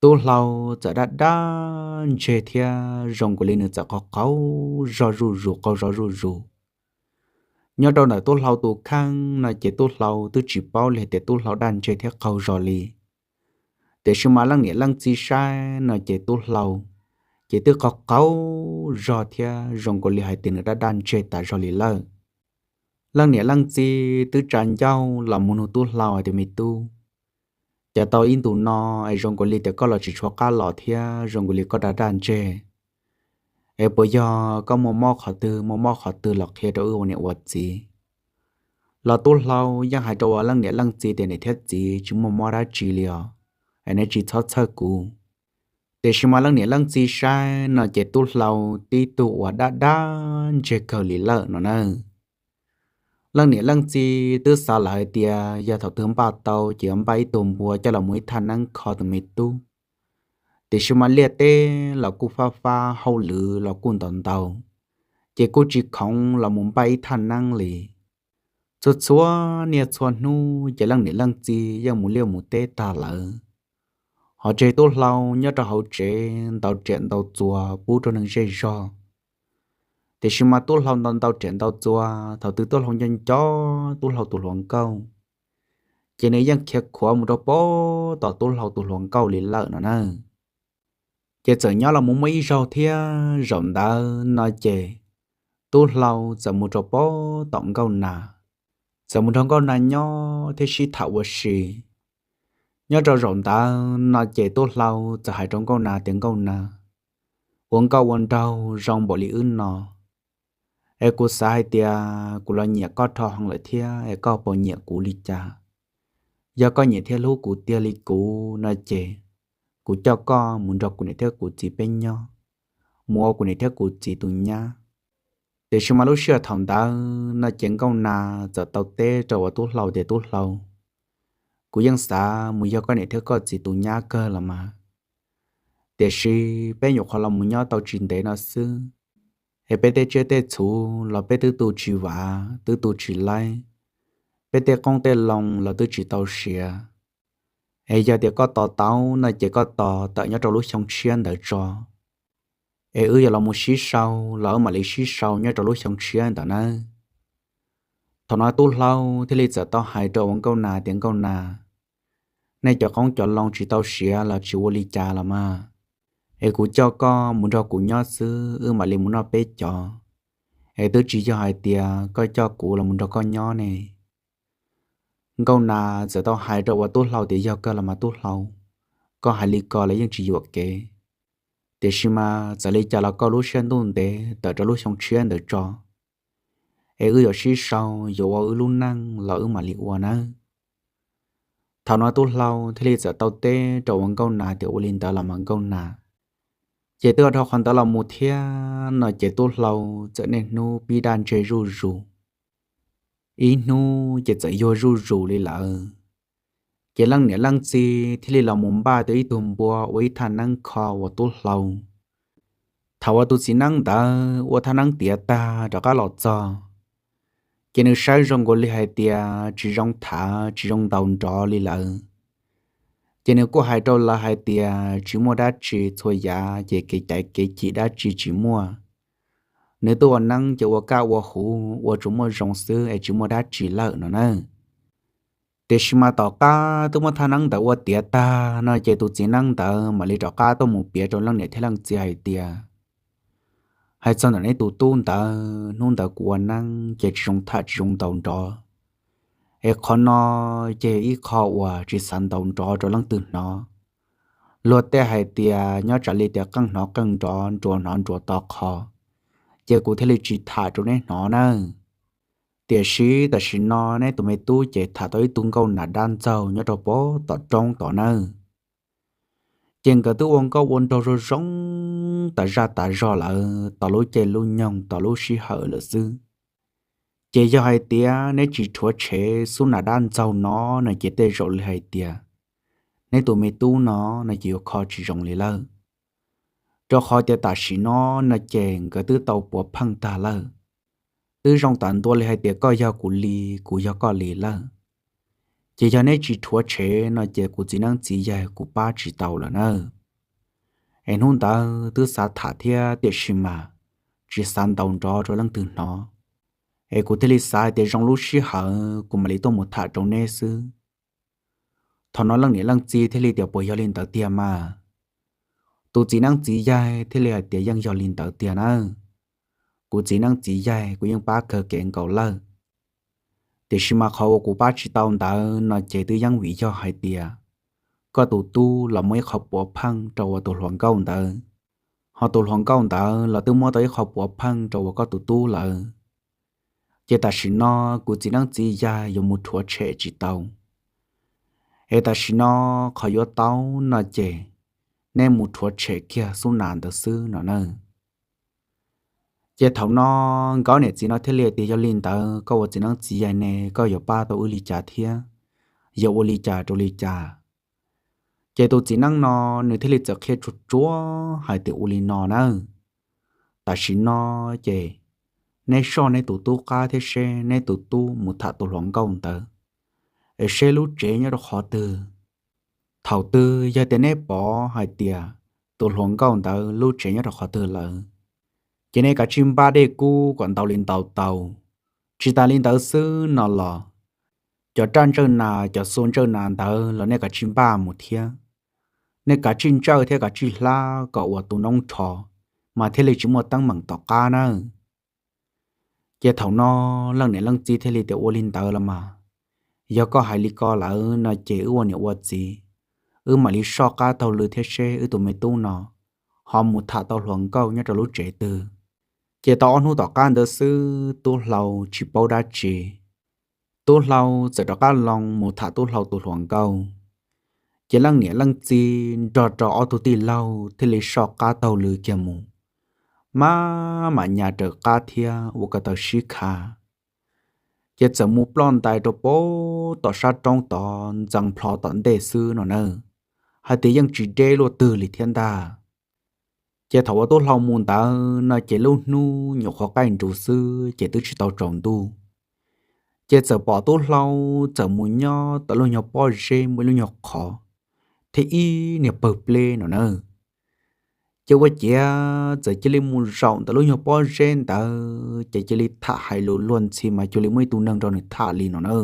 Tub Hlau txawm daj daj ntseg thiab zoo nkaus li nws txawm qaug qaug zog zuj zus, qaug zog zuj zus. Nyob rau ntawm Tub Hlau tus kheej no ces Tub Hlau twb tsis paub li hais tias Tub Hlau daj ntseg thiab qaug zog li. Tiam sis mas leej niam leej txiv saib no ces Tub Hlau ces twb qaug qaug zog thiab zoo nkaus li hais tias nws daj daj ntseg tas zog li lawm. Leej niam leej txiv twb tsa ncauj los mus nug Tub Hlau hais tias, me tub, cas tau ib ntus no es zoo nkaus li tias koj los tsis tshua qab los thiab zoo nkaus li koj daj daj ntseg, es puas yog koj muaj mob qhov twg, muaj mob qhov twg los qhia rau wb ua niam ua txiv? Los Tub Hlau yeej hais rau uas leej niam leej txiv tias niam thiab txiv tsis muaj mob dab tsi li os, es neb tsis txhob txhawj kuv. Tiam sis mas leej niam leej txiv saib no ces Tub Hlau tib tug uas daj daj ntseg kawg li lawm no na. Leej niam leej txiv twb xav lawm hais tias yog thaum twg npaj tau ces yuav npaj ib tug npua coj los mus ib thaj neeb kho tus me tub. Tiam sis mas liaj teb los kuj fab fab, hauj lwm los kuj ntau ntau, ces kuj tsis khoov los mus npaj ib thaj neeb li. Txhua txhua niaj txhua hnub ces leej niam leej txiv yeej mus liaj mus teb tag lawm, ho tseg Tub Hlau nyob rau hauv tsev ntaus riam ntaus txuas pub rau neeg zej zog. Tiam sis mas Tub Hlau ntaus ntaus riam ntaus txuas, thaum twg Tub Hlau nco nco Tub Hlau tus hluas nkauj, ces nws yeej khiav khuav mus rau pem tom tub hlau tus hluas nkauj li lawm no na. Ces txawm nyob los mus muaj ib zaug thiab, zaum ntawd no ces tub hlau txawm mus rau pem tom nkauj nas, txawm mus nrog nkauj nas nyob thiab sib tham ua si. Nyob rau zaum ntawd no ces tub hlau txawm hais rau nkauj nas tias nkauj nas, ua nkauj ua nraug zoo npaum li wb no, es kuv xav hais tias kuv los nyiam koj dhau heev lawm thiab es koj puas nyiam kuv li cas? Yog koj nyiam thiab hlub kuv tiag li kuv no ces kuv coj koj mus nrog kuv niam thiab kuv txiv peb nyob, mus ua kuv niam thiab kuv txiv tus nyab. Tiam sis mas lub sij hawm thaum ntawd no ces nkauj nas txawm tau teb rau uas tub hlau tias tub hlau, kuv yeej xav mus yog koj niam thiab koj txiv tus nyab kawg los mas, tiam sis peb nyuam qhuav los mus nyob tau tsis ntev no xwb, es peb tej tsiaj tej txhu los peb twb tu tsis vav twb tu tsis laib, peb tej qoob tej loo los twb tsis tau siav. Es yog tias koj tos tau no ces koj tos tawm nyob rau lub xyoo tshiab ntawd tso, es wb yuav los mus sib sau los wb mam li sib sau nyob rau lub xyoo tshiab ntawd nawb. Thaum no tub hlau thiaj li txawm tau hais rau uas nkauj nas tias nkauj nas, nej cov qoob cov loo tsis tau siav los tsis ua li cas los mas, es kuv coj koj mus nrog kuv nyob xwb wb mam li mus noj peb cov, es twb tsis yog hais tias koj coj kuv los mus nrog koj nyob ne. Nkauj nas txawm tau hais rau uas tub hlau tias yog kawg los mas tub hlau, koj hais li ko los yeej tsis yuam kev, tiam sis mas txawm li cas los koj lub siab ntuj ntev tawm rau lub xyoo tshiab ntawd tso, es wb yuav sib sau, yuav ua wb lub neej los wb mam li ua nawb. Thaum no tub hlau thiaj li txawm tau teb rau uas nkauj nas tias ua li ntawd los mas nkauj nas. Ces twb ua dhau qhov ntawd los mus thiab no ces tub hlau txawm niaj hnub pib dab ntseg zuj zus, ib hnub ces txawm yuag zuj zus li lawm. Ces leej niam leej txiv thiaj li los mus npaj tau ib tug npua ua ib thaj neeb kho uas tub hlau. Thaum uas tus txiv neeb ntawd ua thaj neeb tiav tag rov qab los txog, ces nws saib zoo nkaus li hais tias tsis zoo thav tsis zoo ntaus nrov li lawm. Ces nws kuj hais rau lawv hais tias tsis muaj dab tsi txhua yav ces kev caiv kev chim dab tsi tsis muaj. Nws twb ua neeb ces ua kaj ua huv ua tsuas muaj zoo xwb es tsis muaj dab tsi lawm no na. Tiam sis mas tom qab twb muab thaj neeb ntawd ua tiav tag no ces tus txiv neeb ntawd mam li rov qab tuaj mus piav rau leej niam thiab leej txiv hais tias, hais txog ntawm neb tus tub ntawd, hnub ntawd kuv ua neeb ces tsis zoo tham tsis zoo ntaus nrov, es qhov no ces ib qho uas tsis xav ntaus nrov rau leej twg hnov. Luag tej hais tias nyob tsam li tias qeej hnov qeej nrov, nruas hnov nruas to qhov, ces kuv thiaj li tsis tham rau neb hnov nawb. Tiam sis tam sim no neb tus me tub ces tham tau ib tug nkauj nas dab ntxaug nyob rau pem tom roob tod nawb. Ces nkawd twb ua nkauj ua nraug zoo zoo tas zaj tas zog lawm tau lub caij lub nyoog tau lub sij hawm lawm xwb. Ces yog hais tias neb tsis rhuav tshem xub nas dab ntxaug no no ces tej zaum li hais tias neb tus me tub no no ces yuav kho tsis zoo li lawm. Rau qhov tias tam sim no no ces nkawd twb tau puav pheej tag lawm, twb zoo tas ntua li hais tias koj yog kuv li, kuv yog koj li lawm. Ces yog neb tsis rhuav tshem no ces kuv txiv neeb txiv yaig kuv pab tsis tau lawm nawb. Es hnub ntawd twb xav tham thiab tiam sis mas tsis xav ntaus nrov rau leej twg hnov, es kuv thiaj li xav hais tias zoo lub sij hawm kuv mam li tuaj mus tham rau neb xwb. Thaum no leej niam leej txiv thiaj li tias puas yog li ntawd tiag mas? Tus txiv neeb txiv yaig thiaj li hais tias yeej yog li ntawd tiag nawb. Kuv txiv neeb txiv yaig kuv yeej pab kawg kev nkaus lawm. Tiam sis mas qhov uas kuv pab tsis tau ntawd no ces twb yeej vim yog hais tias koj tus tub los muaj ib qho puav pheej rau uas tus hluas nkauj ntawd, ho tus hluas nkauj ntawd los twb muab tau ib qho puav pheej rau uas koj tus tub lawm. Ces tam sim no kuv txiv neeb txiv yaig yuav mus rhuav tshem tsis tau. Es tam sim no qhov yuav tau no ces neb mus rhuav tshem kiag xub nas ntawd xwb no nawb. Ces thaum no nkawd niam txiv no thiaj li tias yog li ntawd koj ua txiv neeb txiv yaig ne koj yuav pab tau wb li cas thiab, yuav ua li cas rau li cas? Ces tus txiv neeb no nws thiaj li txawm qhia tsuag tsuag hais tias ua li no nawb. Tam sim no ces neb soj neb tus tub qab thiab seb neb tus tub mus tham tus hluas nkauj ntawd, es seb lub tsev nyob rau qhov twg. Thaum twg yog tias neb pom hais tias tus hluas nkauj ntawd lub tsev nyob rau qhov twg lawm, ces neb kav tsij npaj dej kub kom ntau li ntau tau. Tsis tas li ntawd xwb no los Cov raj ntsawj nas, cov xua ntsawj nas ntawd los nej kav tsij npaj mus thiab. Nej kav tsij ntsawj thiab kav tsij hlab kom uas tus noob rho, mas thiaj li tsis muaj teeb meem tom qab nawb. Ces thaum no leej niam leej txiv thiaj li tias, Ua li ntawd los mas, yog koj hais li ko lawm no ces wb ua niam ua txiv, wb mam li soj qab taug lw thiab seb wb tus me tub no ho mus tham tau hluas nkauj nyob rau lub tsev twg. Ces tau ob hnub tom qab ntawd xwb, tub hlau tsis paub dab tsi, tub hlau txawm rov qab loo mus tham tub hlau tus hluas nkauj. Ces leej niam leej txiv nrog rau ob tug tij laug thiaj li soj qab taug lw kiag mus, maj mam nyas raws qab thiab ua ko taw sib kha. Ces txawm mus ploj ntais rau pem tom sab roob tod ntxeev plho tom ntej xwb no na, hais tias yeej tsis deb luaj twg li thiab ntag. Ces thaum uas tub hlau mus ntawd no ces lub hnub nyuam qhuav qaij nrus xwb ces twb tsis tau tsaus ntuj. Ces txawm pom tub hlau txawm mus nyob tom lub nyuag pob zeb muaj ib lub nyuag qhov thiab ib niag pawg pleb no na. Ces ua ciav txawm cia li mus zaum ntawm lub nyuag pob zeb ntawd ces cia li tham hais lus luag ntxhi mas cuag li muaj ib tug neeg nrog nws tham li no na.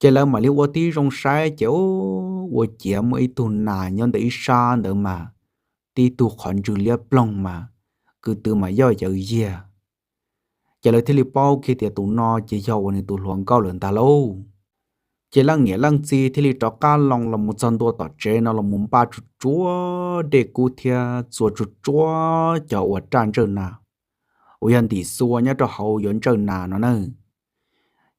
Ces lawv mam li ua tib zoo saib ces ua ciav muaj ib tug nas nyob ntawm ib sab ntawd mas tib tug qhov ntswg liab ploog mas kwv tw mas yoj yawv yiag. Ces lawv thiaj li paub kiag tias tus no ces yog uas nws tus hluas nkauj lawm ntag lauj. Ces leej niam leej txiv thiaj li rov qab loo los mus txog ntua tom tsev no los mus npaj tsuag tsuag dej kub thiab txua tsuag tsuag cov uas raj ntsawj nas uas yog ntim xua nyob rau hauv yuav ntsawj nas no na.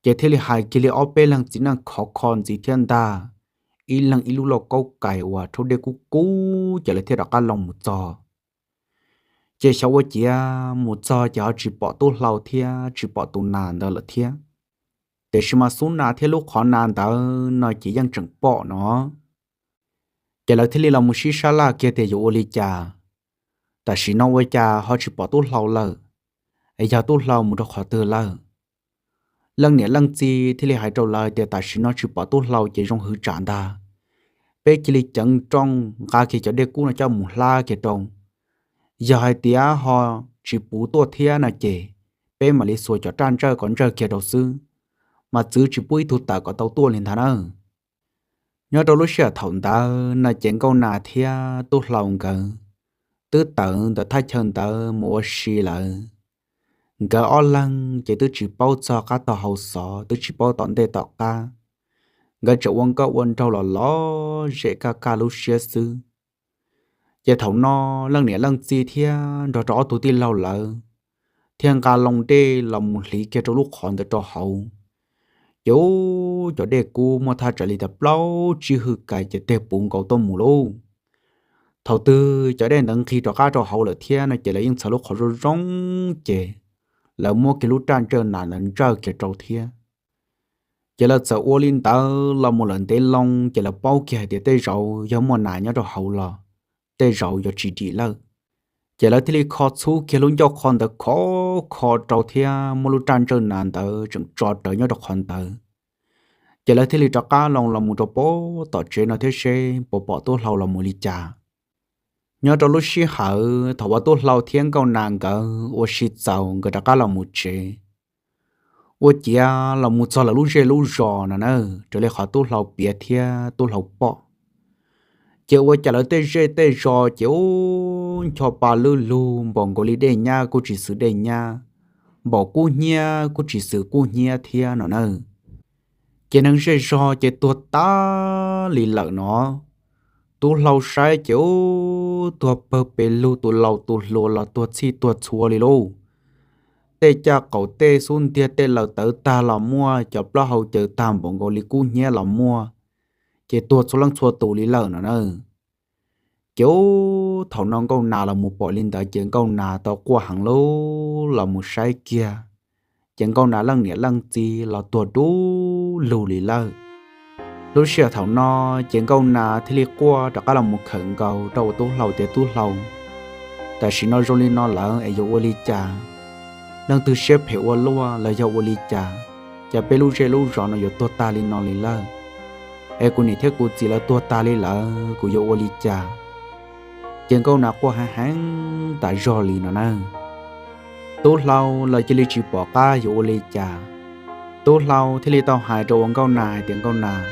Ces thiaj li hais kiag li ob peb leeg txiv neej khov kho ntxiv thiab ntag, ib leeg ib lub lauj kaub kais uas rhaub dej kub kub ces lawv thiaj rov qab loo mus txog. Ces xyov ua ciav mus txog ces ho tsis pom tub hlau thiab tsis pom tus nas ntawd lawm thiab. Tiam sis mas xub nas thiab lub qhov nas ntawd no ces yeej tseem pom no. Ces lawv thiaj li los mus sib sab laj kiag tias yuav ua li cas, tam sim no ua cas ho tsis pom tub hlau lawm, es yog tub hlau mus rau qhov twg lawm? Leej niam leej txiv thiaj li hais rau lawv tias tam sim no tsis pom tub hlau ces zoo hwv tsam ntag, peb cia li ceev nrooj nqa kiag cov dej kub no coj mus hlab kiag rau. Yog hais tias ho tsis puv tuaj thiab no ces peb mam li xuas cov raj ntsawj kom ntsawj kiag rau xwb, mas txwv tsis pub ib tug tawm kom tau tuaj li ntag na. Nyob rau lub sij hawm thaum ntawd no ces nkauj nas thiab tub hlau nkawd twb tawm ntawm thaj chaw ntawd mus ua si lawm. Nkawd ob leeg ces twb tsis paub txog qab tog hauv xov, twb tsis paub tom ntej tom qab, nkawd tseem ua nkauj ua nraug los lom zem kaj kaj lub siab xwb. Ces thaum no leej niam leej txiv thiab nrog rau ob tug tij laug lawv thiaj nqa loo dej los mus hliv kiag rau lub qhov ntawd rau hauv. Ces ub, cov dej kub muaj thaj tsam li tias plaub tsib hwj kais ces teg puv nkaus tuaj mus lauj. Thaum twg cov dej ntawd nqig rov qab rau hauv lawm thiab no ces lawv yeej txhawv lub qhov zoo zoo ces lawv muab kiag lub raj ntsawj nas ntawd ntsawj kiag rau thiab. Ces lawv txawm ua li ntawd los mus lawm ntev loo ces lawv paub kiag hais tias tej zaum yog muaj nas nyob rau hauv los tej zaum yuav tsis dim lawm. Ces lawv thiaj li kho txhub kiag lub ncauj qhov ntawd khov kho rau thiab muab lub raj ntsawj nas ntawd tseem tso rawv nyob rau qhov ntawd. Ces lawv thiaj li rov qab loo los mus rau pem tom tsev no thiab seb puas pom tub hlau los mus li cas. Nyob rau lub sij hawm thaum uas tub hlau thiab nkauj nas nkawd ua si txaus nkawd rov qab los mus tsev, ua ciav los mus txog lawv lub zej lub zos no na, raws li qhov tub hlau piav thiab tub hlau pom, ces ua cas lawv tej zej tej zos ces ub, ncho pa lwj lug npaum nkaus li dej nyab kuj tsis xws dej nyab, npaum kub hnyiab kuj tsis xws kub hnyiab thiab no na. Ces neeg zej zog ces tuag tag li lawm no. Tub hlau saib ces ub, tuag pawg pes lug, tus laus tus hluas los tuag txhij tuag txhua li lauj. Tej caj qaum tej xub ntiag tej laws tawv tag los muaj, cov plaub hau caws tag npaum nkaus li kub hnyiab los muaj, ces tuag txhua leej txhua tus li lawm no na. Ces ub, thaum no nkauj nas los mus pom li ntawd ces nkauj nas tau quaj heev lauj, los mus saib kiag, ces nkauj nas leej niam leej txiv los tuag du lug li lawm. Lub sij hawm thaum no ces nkauj nas thiaj li quaj rov qab los mus khawm nkaus rau uas tub hlau tias, Tub hlau, tam sim no zoo li no lawm es yuav ua li cas? Leej twg siab phem ua luaj los yog ua li cas, cas peb lub zej lub zos no yuav tuag tag li no li lawm? Es kuv niam thiab kuv txiv lawv tuag tag li lawm, kuv yuav ua li cas? Ces nkauj nas quaj heev heev tas zog li no na. Tub hlau los cia li tsis pom qab yuav ua li cas, Tub hlau thiaj li tau hais rau ua Nkauj Nas hais tias, Nkauj Nas,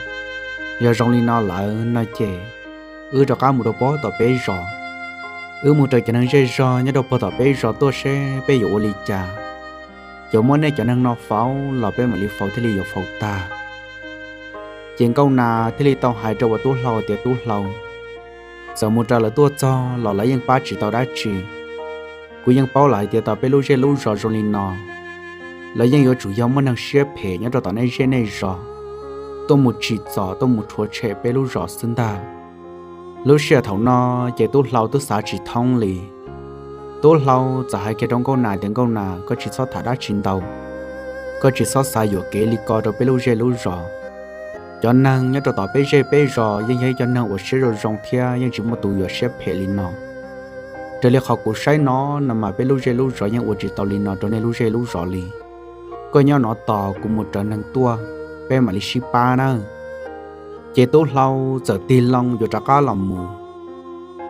yog zoo li no lawm no ces wb rov qab mus rau puag tom peb zos. Wb mus raws cov neeg zej zog nyob rau puag tom peb zos tuaj seb peb yuav ua li cas. Yuav muab nej cov neeg no faus los peb mam li faus thiaj li yuav faus tag. Ces Nkauj Nas thiaj li tau hais rau ua Tub hlau tias, Tub hlau, txawm mus raws lawv tuaj txog los lawv yeej pab tsis tau dab tsi. Kuv yeej paub lawm hais tias tau peb lub zej lub zos zoo li no, lawv yeej yuav tsum yog muaj neeg siab phem nyob rau tom nej zej nej zos tuaj mus tsim txom tuaj mus rhuav tshem peb lub zos xwb ntag. Lub sij hawm thaum no ces Tub hlau twb xav tsis thoob li. Tub hlau txawm hais kiag rau Nkauj Nas tias, Nkauj Nas, koj tsis txhob tham dab tsi ntau, koj tsis txhob xav yuam kev li ko rau peb lub zej lub zos. Cov neeg nyob rau tom peb zej peb zos yeej yog ib cov neeg uas siab zoo zoo thiab yeej tsis muaj tus yuav siab phem li no. Raws li qhov kuv saib no no mas peb lub zej lub zos yeej ua tsis tau li no rau nej lub zej lub zos li. Koj nyob no tos kuv mus raws neeg tuaj, peb mam li sib pab nawb. Ces Tub hlau txawm tig loo yuav rov qab los mus.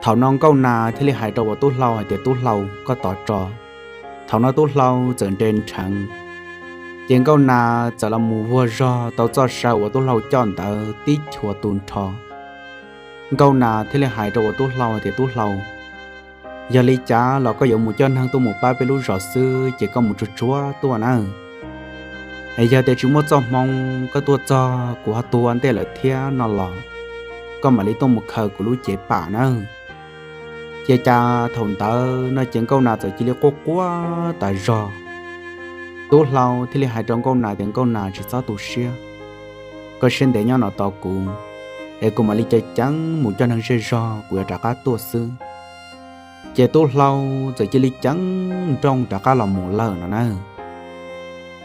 Thaum no Nkauj Nas thiaj li hais rau ua Tub hlau hais tias, Tub hlau, koj tos tso. Thaum no Tub hlau txawm nres nrheev, ces Nkauj Nas txawm los mus vuag zog tau txoj saw uas Tub hlau coj ntawd tib chua tu nrho. Nkauj Nas thiaj li hais rau ua Tub hlau hais tias, Tub hlau, yog li cas los koj yuav mus coj neeg tuaj mus pab peb lub zos xwb ces koj mus tsuag tsuag tuaj nawb. Es yog tias tsis muaj txoj hmoo koj tuaj txog kuv ho tuag ua ntej lawm thiab no los koj mam li tuaj mus khaws kuv lub cev pam nawb. Ces cas thaum ntawd no ces Nkauj Nas txawm cia li quaj quaj tas zog. Tub hlau thiaj li hais rau Nkauj Nas tias, Nkauj Nas, tsis txhob tu siab, koj siab ntev nyob no tos kuv, es kuv mam li ceev ceev mus coj neeg zej zog kuv yuav rov qab tuaj xwb. Ces Tub hlau txawm cia li ceev nrooj rov qab los mus lawm no na.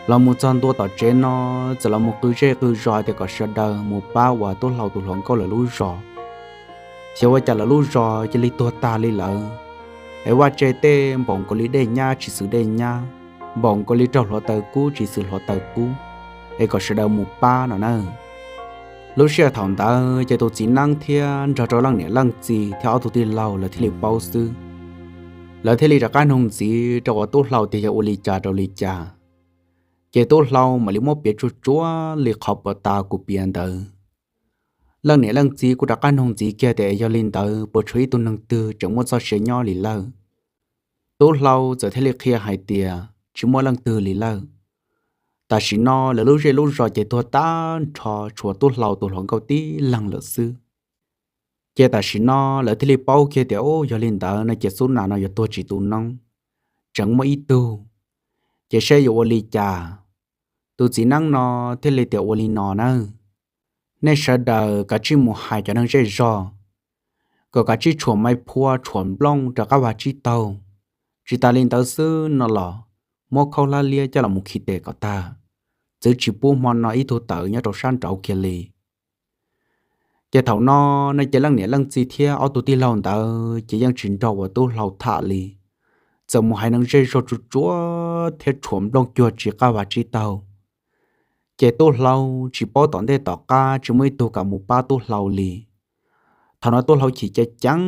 Los mus txog ntua tom tsev no, txawm los mus qw zej qw zos tias kom sawv daws mus pab ua Tub hlau tus hluas nkauj lawv lub zos, xyov ua cas lawv lub zos cia li tuag tag li lawm. Es vaj tse tej npaum nkaus li dej nyab tsis xwm dej nyab, npaum nkaus li raug hluav taws kub tsis xwm hluav taws kub, es kom sawv daws mus pab no na. Lub sij hawm thaum ntawd ces tus txiv neeb thiab nrog rau leej niam leej txiv thiab ob tug tij laug lawv thiaj li paub xwb. Lawv thiaj li rov qab nug ntxiv rau ua Tub hlau tias yog ua li cas rau li cas. Ces Tub hlau mam li muab piav tsuag tsuag li qhov puag ta kuv piav ntawd. Leej niam leej txiv kuj rov qab nug ntxiv kiag tias, Yog li ntawd puas tshuav ib tug neeg twg tseem muaj txoj sia nyob li lawm? Tub hlau txawm thiaj li qhia hais tias, Tsis muaj leej twg li lawm. Tam sim no lawv lub zej lub zos ces tuag tag nrho, tshuav Tub hlau tus hluas nkauj tib leeg lawm xwb. Ces tam sim no lawv thiaj li paub kiag tias, Ub, yog li ntawd no ces xub nas no yuav tuag tsis tu noob, tseem muaj ib tug, ces saib yuav ua li cas. Tus txiv neeb no thiaj li tias, Ua li no nawb, nej sawv daws kav tsij mus hais cov neeg zej zog kom kav tsij tshuam maiv phua tshuam nplooj rov qab vag tsib taug. Tsis tas li ntawd xwb no los muab khaub hlab liab coj los mus khi tes kom tag, txwv tsis pub hmo no ib tug tawm nyob rau sab nraud kiag li. Ces thaum no no ces leej niam leej txiv thiab ob tug tij laug ntawd ces yeej tsis nrog ua Tub hlau tham li, txawm mus hais neeg zej zog tsuag tsuag thiab tshuam nplooj cuag tsis qab vag tsib taug. Ces Tub hlau tsis paub tom ntej tom qab tsis muaj ib tug kam mus pab Tub hlau li. Thaum no Tub hlau chim ceev ceev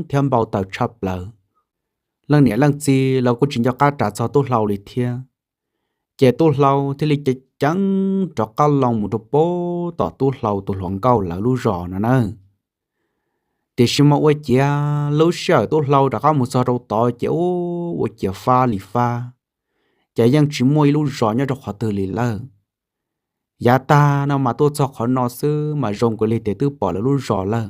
thiab npau taws tshaj plaws. Leej niam leej txiv los kuj tsis nco qab ras txog Tub hlau li thiab. Ces Tub hlau thiaj li ceev ceev rov qab loo mus rau puag tom Tub hlau tus hluas nkauj lawv lub zos no na. Tiam sis mas ua ciav lub sij hawm Tub hlau rov qab mus txog rau tod ces ua ciav fab li fab, ces yeej tsis muaj ib lub zos nyob rau qhov twg li lawm. Yav tag no mas tuaj txog qhov no xwb mas zoo nkaus li tias twb pom lawv lub zos lawm.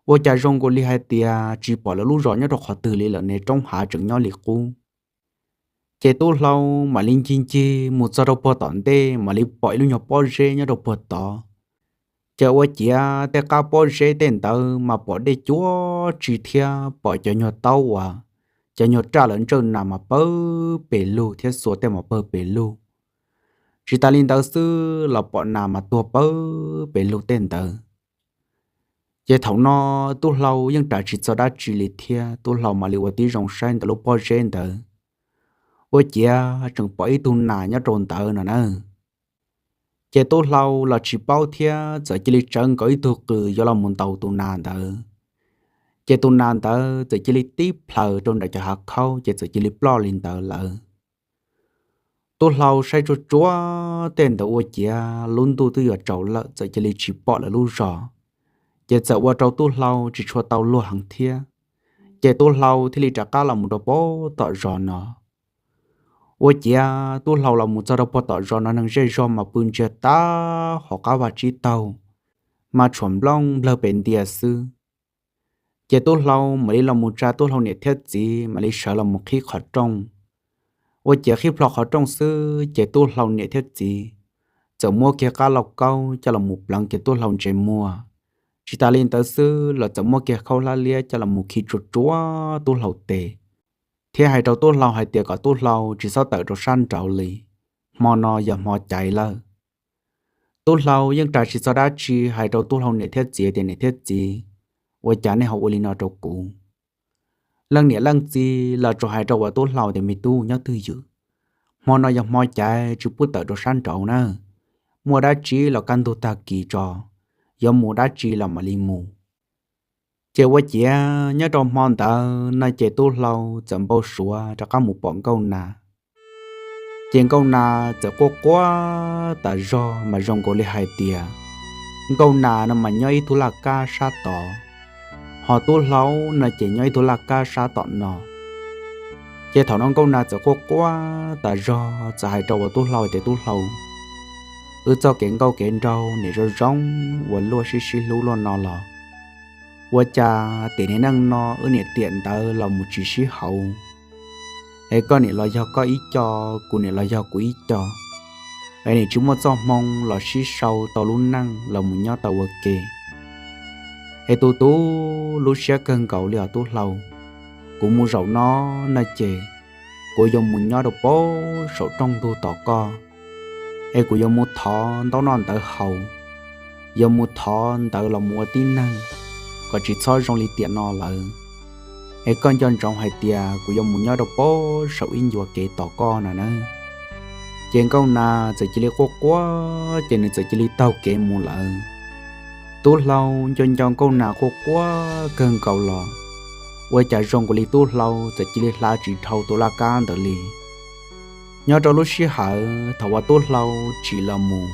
Ua cas zoo nkaus li hais tias tsis pom lawv lub zos nyob rau qhov twg li lawm ne, roob hav tseem nyob li qub. Ces Tub hlau mam li ncig ncig mus txog rau puag tom ntej mam li pom ib lub nyuag pob zeb nyob rau puag tod. Ces ua ciav tej qab pob zeb tej ntawd mas pom dej cuab tsi thiab pom cov nyuag taub uas cov nyuag raj lawv ntsawj nas mas pawg pes lug thiab xuas tej mas pawg pes lug. Tsis tas li ntawd xwb los pom nas mas tuag pawg pes lug tej ntawd. Ces thaum no Tub hlau yeej ras tsis txog dab tsi li thiab, Tub hlau mam li ua tib zoo saib ntawm lub pob zeb ntawd, ua ciav tseem pom ib tug nas nyob rau ntawd no na. Ces Tub hlau los tsis paub thiab txawm cia li tsawv nkaus ib tug qws yuav los mus ntaus tus nas ntawd. Ces tus nas ntawd txawm cia li tib plhaws rau nram cov hav khaub ces txawm cia li ploj li ntawd lawm. Tub hlau saib tsuag tsuag tej ntawd ua ciav lub ntuj twb yuav tsaus lawm txawm cia li tsis pom lawv lub zos, ces txawm ua rau tub hlau tsis tshua tau luag heev thiab. Ces tub hlau thiaj li rov qab los mus rau pem tom zos no. Ua ciav tub hlau los mus txog rau pem tom zos no neeg zej zog mas pw ntsia tag hauv qab vaj tsib taug, mas tshuam nplooj nplawg pem ntias xwb. Ces tub hlau mam li los mus tsa tub hlau niam thiab txiv mam li sawv los mus qhib qhov rooj. Ua ciav qhib plho qhov rooj xwb ces tub hlau niam thiab txiv txawm muab kiag qab lauj kaub coj los mus pleev kiag tub hlau ntsej muag. Tsis tas li ntawd xwb los txawm muab kiag khaub hlab liab coj los mus khi tsuag tsuag tub hlau tes, thiab hais rau tub hlau hais tias kom tub hlau tsis txhob tawm rau sab nraud li, hmo no yog hmo caiv lawm. Tub hlau yeej ras tsis txog dab tsi hais rau tub hlau niam thiab txiv tias, Niam thiab txiv, ua cas nej ho ua li no rau kuv? Leej niam leej txiv los tsuas hais rau uas tub hlau tias, Me tub, nyob twj ywm, hmo no yog hmo caiv tsis pub tawm rau sab nraud na. Muaj dab tsi los kaj ntug tag kis tso, yuav mus dab tsi los mam li mus. Ces ua ciav nyob rau hmo ntawd no ces tub hlau txawm npau suav rov qab mus pom nkauj nas. Ces nkauj nas txawm quaj quaj tas zog mas zoo nkaus li hais tias nkauj nas no mas nyob ib tug laj kab sab tod, ho tub hlau no ces nyob ib tug laj kab sab tom no. Ces thaum no nkauj nas txawm quaj quaj tas zog txawm hais rau uas tub hlau tias, Tub hlau, wb txoj kev nkauj kev nraug niam zoo zoo uas luaj sib sib hlub luaj no los, ua cas tiam neej no wb niam tiam ntawd los mus tsis sib haum, es koj niam los yog koj ib co, kuv niam los yog kuv ib co, es niam tsis muaj txoj hmoo los sib sau tau lub neej los mus nyob tau ua ke. Es tu tu lub siab kawg nkaus li os tub hlau. Kuv mus zaum no no ces kuv yuav mus nyob rau pem saum rooj ntug tos koj, es kuv yuav mus thov ntaub noj ntawv haus, yuav mus thov ntawv los mus ua tib neeg, kom tsis txhob zoo li tiam no lawm. Es koj nco ntsoov hais tias kuv yuav mus nyob rau pem saum ib ncua kev tos koj no na. Ces nkauj nas txawm cia li quaj quaj ces nws txawm cia li taug kev mus lawm. Tub hlau nco nco nkauj nas quaj quaj kawg nkaus los, ua cas zoo nkaus li tub hlau txawm cia li hla tsis dhau tus laj kab ntawd li. Nyob rau lub sij hawm thaum uas tub hlau tsim los mus,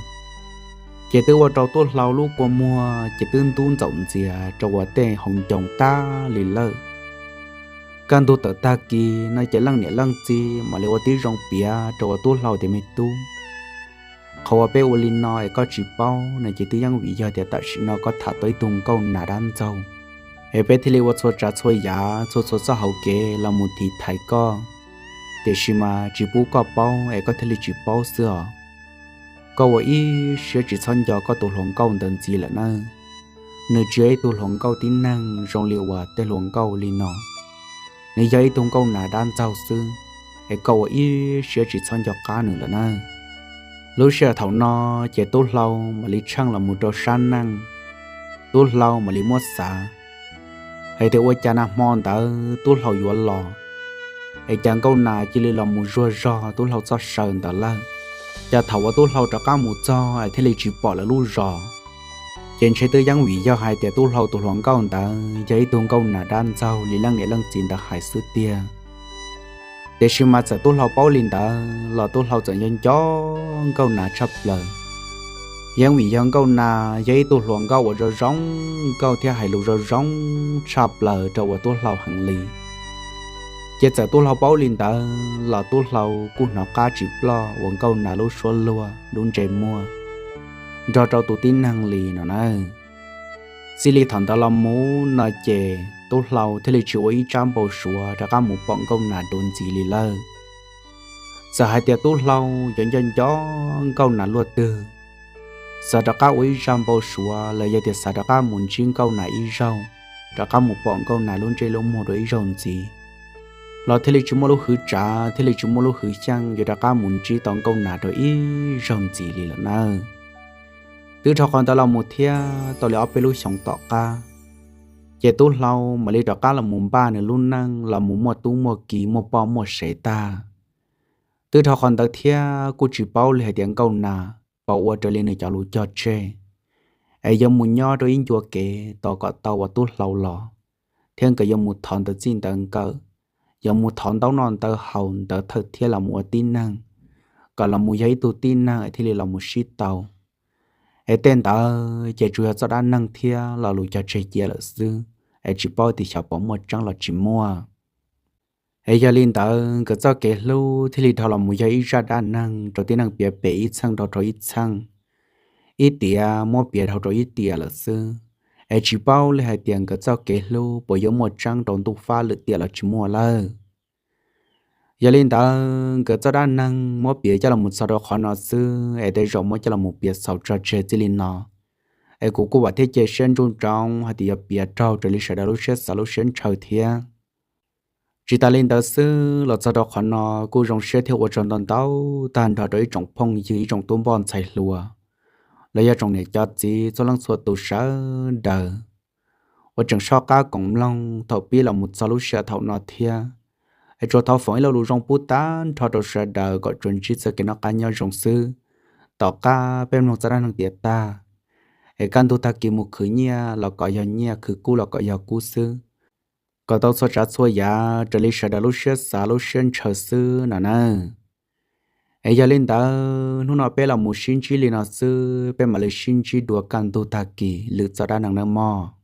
ces twb ua rau tub hlau lub kua muag ces twb ntub ntxaum ntxias rau uas tej hauv ncoo tag li lawm. Kaj ntug tawm tag kis no ces leej niam leej txiv mam li ua tib zoo piav rau uas tub hlau tias, Me tub, qhov uas peb ua li no es koj tsis paub no ces twb yeej vim yog tias tam sim no koj tham tau ib tug nkauj nas dab ntxaug, es peb thiaj li ua txhua tsav txhua yam txhua txhua txoj hauv kev los mus tiv thaiv koj, tiam sis mas tsis pub koj paub es koj thiaj li tsis paub xwb os. Koj ua ib siab tsis txhob nco koj tus hluas nkauj ntawd ntxiv lawm nawb. Nws tsis yog ib tug hluas nkauj tib neeg zoo li uas tej hluas nkauj li no. Nws yog ib tug nkauj nas dab ntxaug xwb, es koj ua ib siab tsis txhob nco qab nws lawm nawb. Lub sij hawm thaum no ces tub hlau mam li tsheej los mus rau sab neej. Tub hlau mam li muab xav hais tias ua cas nag hmo ntawd tub hlau yuav los, es cas nkauj nas cia li los mus zuag zog tub hlau txoj saw ntawd lawm. Cas thaum uas tub hlau rov qab mus txog es thiaj li tsis pom lawv lub zos. Ces ntshe twb yeej vim yog hais tias tub hlau tus hluas nkauj ntawd yog ib tug nkauj nas dab ntxaug li leej niam leej txiv ntawd hais xwb tiag. Tiam sis mas txawm tub hlau paub li ntawd los tub hlau txawm nco nco nkauj nas tshaj plaws. Yeej vim yog nkauj nas yog ib tug hluas nkauj uas zoo zoo nkauj thiab hais lus zoo zoo tshaj plaws rau uas tub hlau heev li. Ces txawm tub hlau paub li ntawd los tub hlau kuj hnov qab tsis ploj uas nkauj nas lub suab luag lub ntsej muag nrog rau tus tib neeg li no na. Txij li thaum ntawd los mus no ces tub hlau thiaj li tsis ua ib tsab npau suav rov qab mus pom nkauj nas dua ntxiv li lawm. Txawm hais tias tub hlau yuav nco nco nkauj nas luaj twg, xav rov qab ua ib tsab npau suav los yog tias xav rov qab mus ntsib nkauj nas ib zaug, rov qab mus pom nkauj nas lub ntsej lub muag dua ib zaug ntxiv, los thiaj li tsis muaj lub hwv tsav thiaj li tsis muaj lub hwv xyeej yuav rov qab mus ntsib tau nkauj nas dua ib zaug ntxiv li lawm nawb. Twb dhau qhov ntawd los mus thiab tau li ob peb lub xyoos tom qab, ces tub hlau mam li rov qab los mus npaj nws lub neej los mus muaj tub muaj ki muaj poj muaj sev tag. Twb dhau qhov ntawd thiab kuj tsis paub li hais tias nkauj nas pom ua raws li nws cov lus cog tseg, es yuav mus nyob rau ib ncua kev tos kom tau uas tub hlau los, thiab nkawd yuav mus thov ntawv txij ntawv nkawm, yuav mus thov ntaub noj ntawv haus ntawv thawj thiab los mus ua tib neeg, kom los mus yog ib tug tib neeg es thiaj li los mus sib tau. Es tej ntawd ces tsuas yog txoj dab neeg thiab lo lus cog tseg cia lawm xwb, es tsis paub tias xyov puas muaj tseeb los tsis muaj. Es yog li ntawd nkawd txoj kev hlub thiaj li dhau los mus yog ib zaj dab neeg rau tib neeg piav pem ib txheej dhau rau ib txheej, ib tiam muab piav dhau rau ib tiam lawm xwb, es tsis paub li hais tias nkawd txoj kev hlub puas yuav muaj tseeb rau ntuj fab lwm tiam los tsis muaj lawm. Yog li ntawd nkawd txoj dab neeg muab piav coj los mus txog rau qhov no xwb es tej zaum muab coj los mus piav xaus tso tseg txij li no. Es kuv kuj vam thiab cia siab nruj nroo hais tias yuav piav raug raws li sawv daws lub siab xav lub siab ntshaw thiab. Tsis tas li ntawd xwb, los txog rau qhov no kuj zoo siab thiab ua tsaug ntau ntau tag nrho rau ib tsoom phooj ywg ib tsoom tub npoj ntxhais hluas, los yog tsoom niam cov txiv txhua leej txhua tus sawv daws uas tseem soj qab koom mloog thaum pib los mus txog lub sij hawm thaum no thiab. Es tsuas thov foom ib lo lus zoo pub tag nrho rau sawv daws kom tsuas ntsib txoj kev noj qab nyob zoo xwb. Tom qab peb mloog txoj dab neeg tiav tag, es kaj ntug tag kis mus khwv nyiaj los kom yog nyiaj, khwv kub los kom yog kub xwb, kom tau txhua tsav txhua yam raws li sawv daws lub siab xav lub siab ntshaw xwb no nawb. Es yog li ntawd hnub no peb los mus sib ntsib li no xwb, peb mam li sib ntsib dua kaj ntug tag kis lwm txoj dab neeg nawb mog.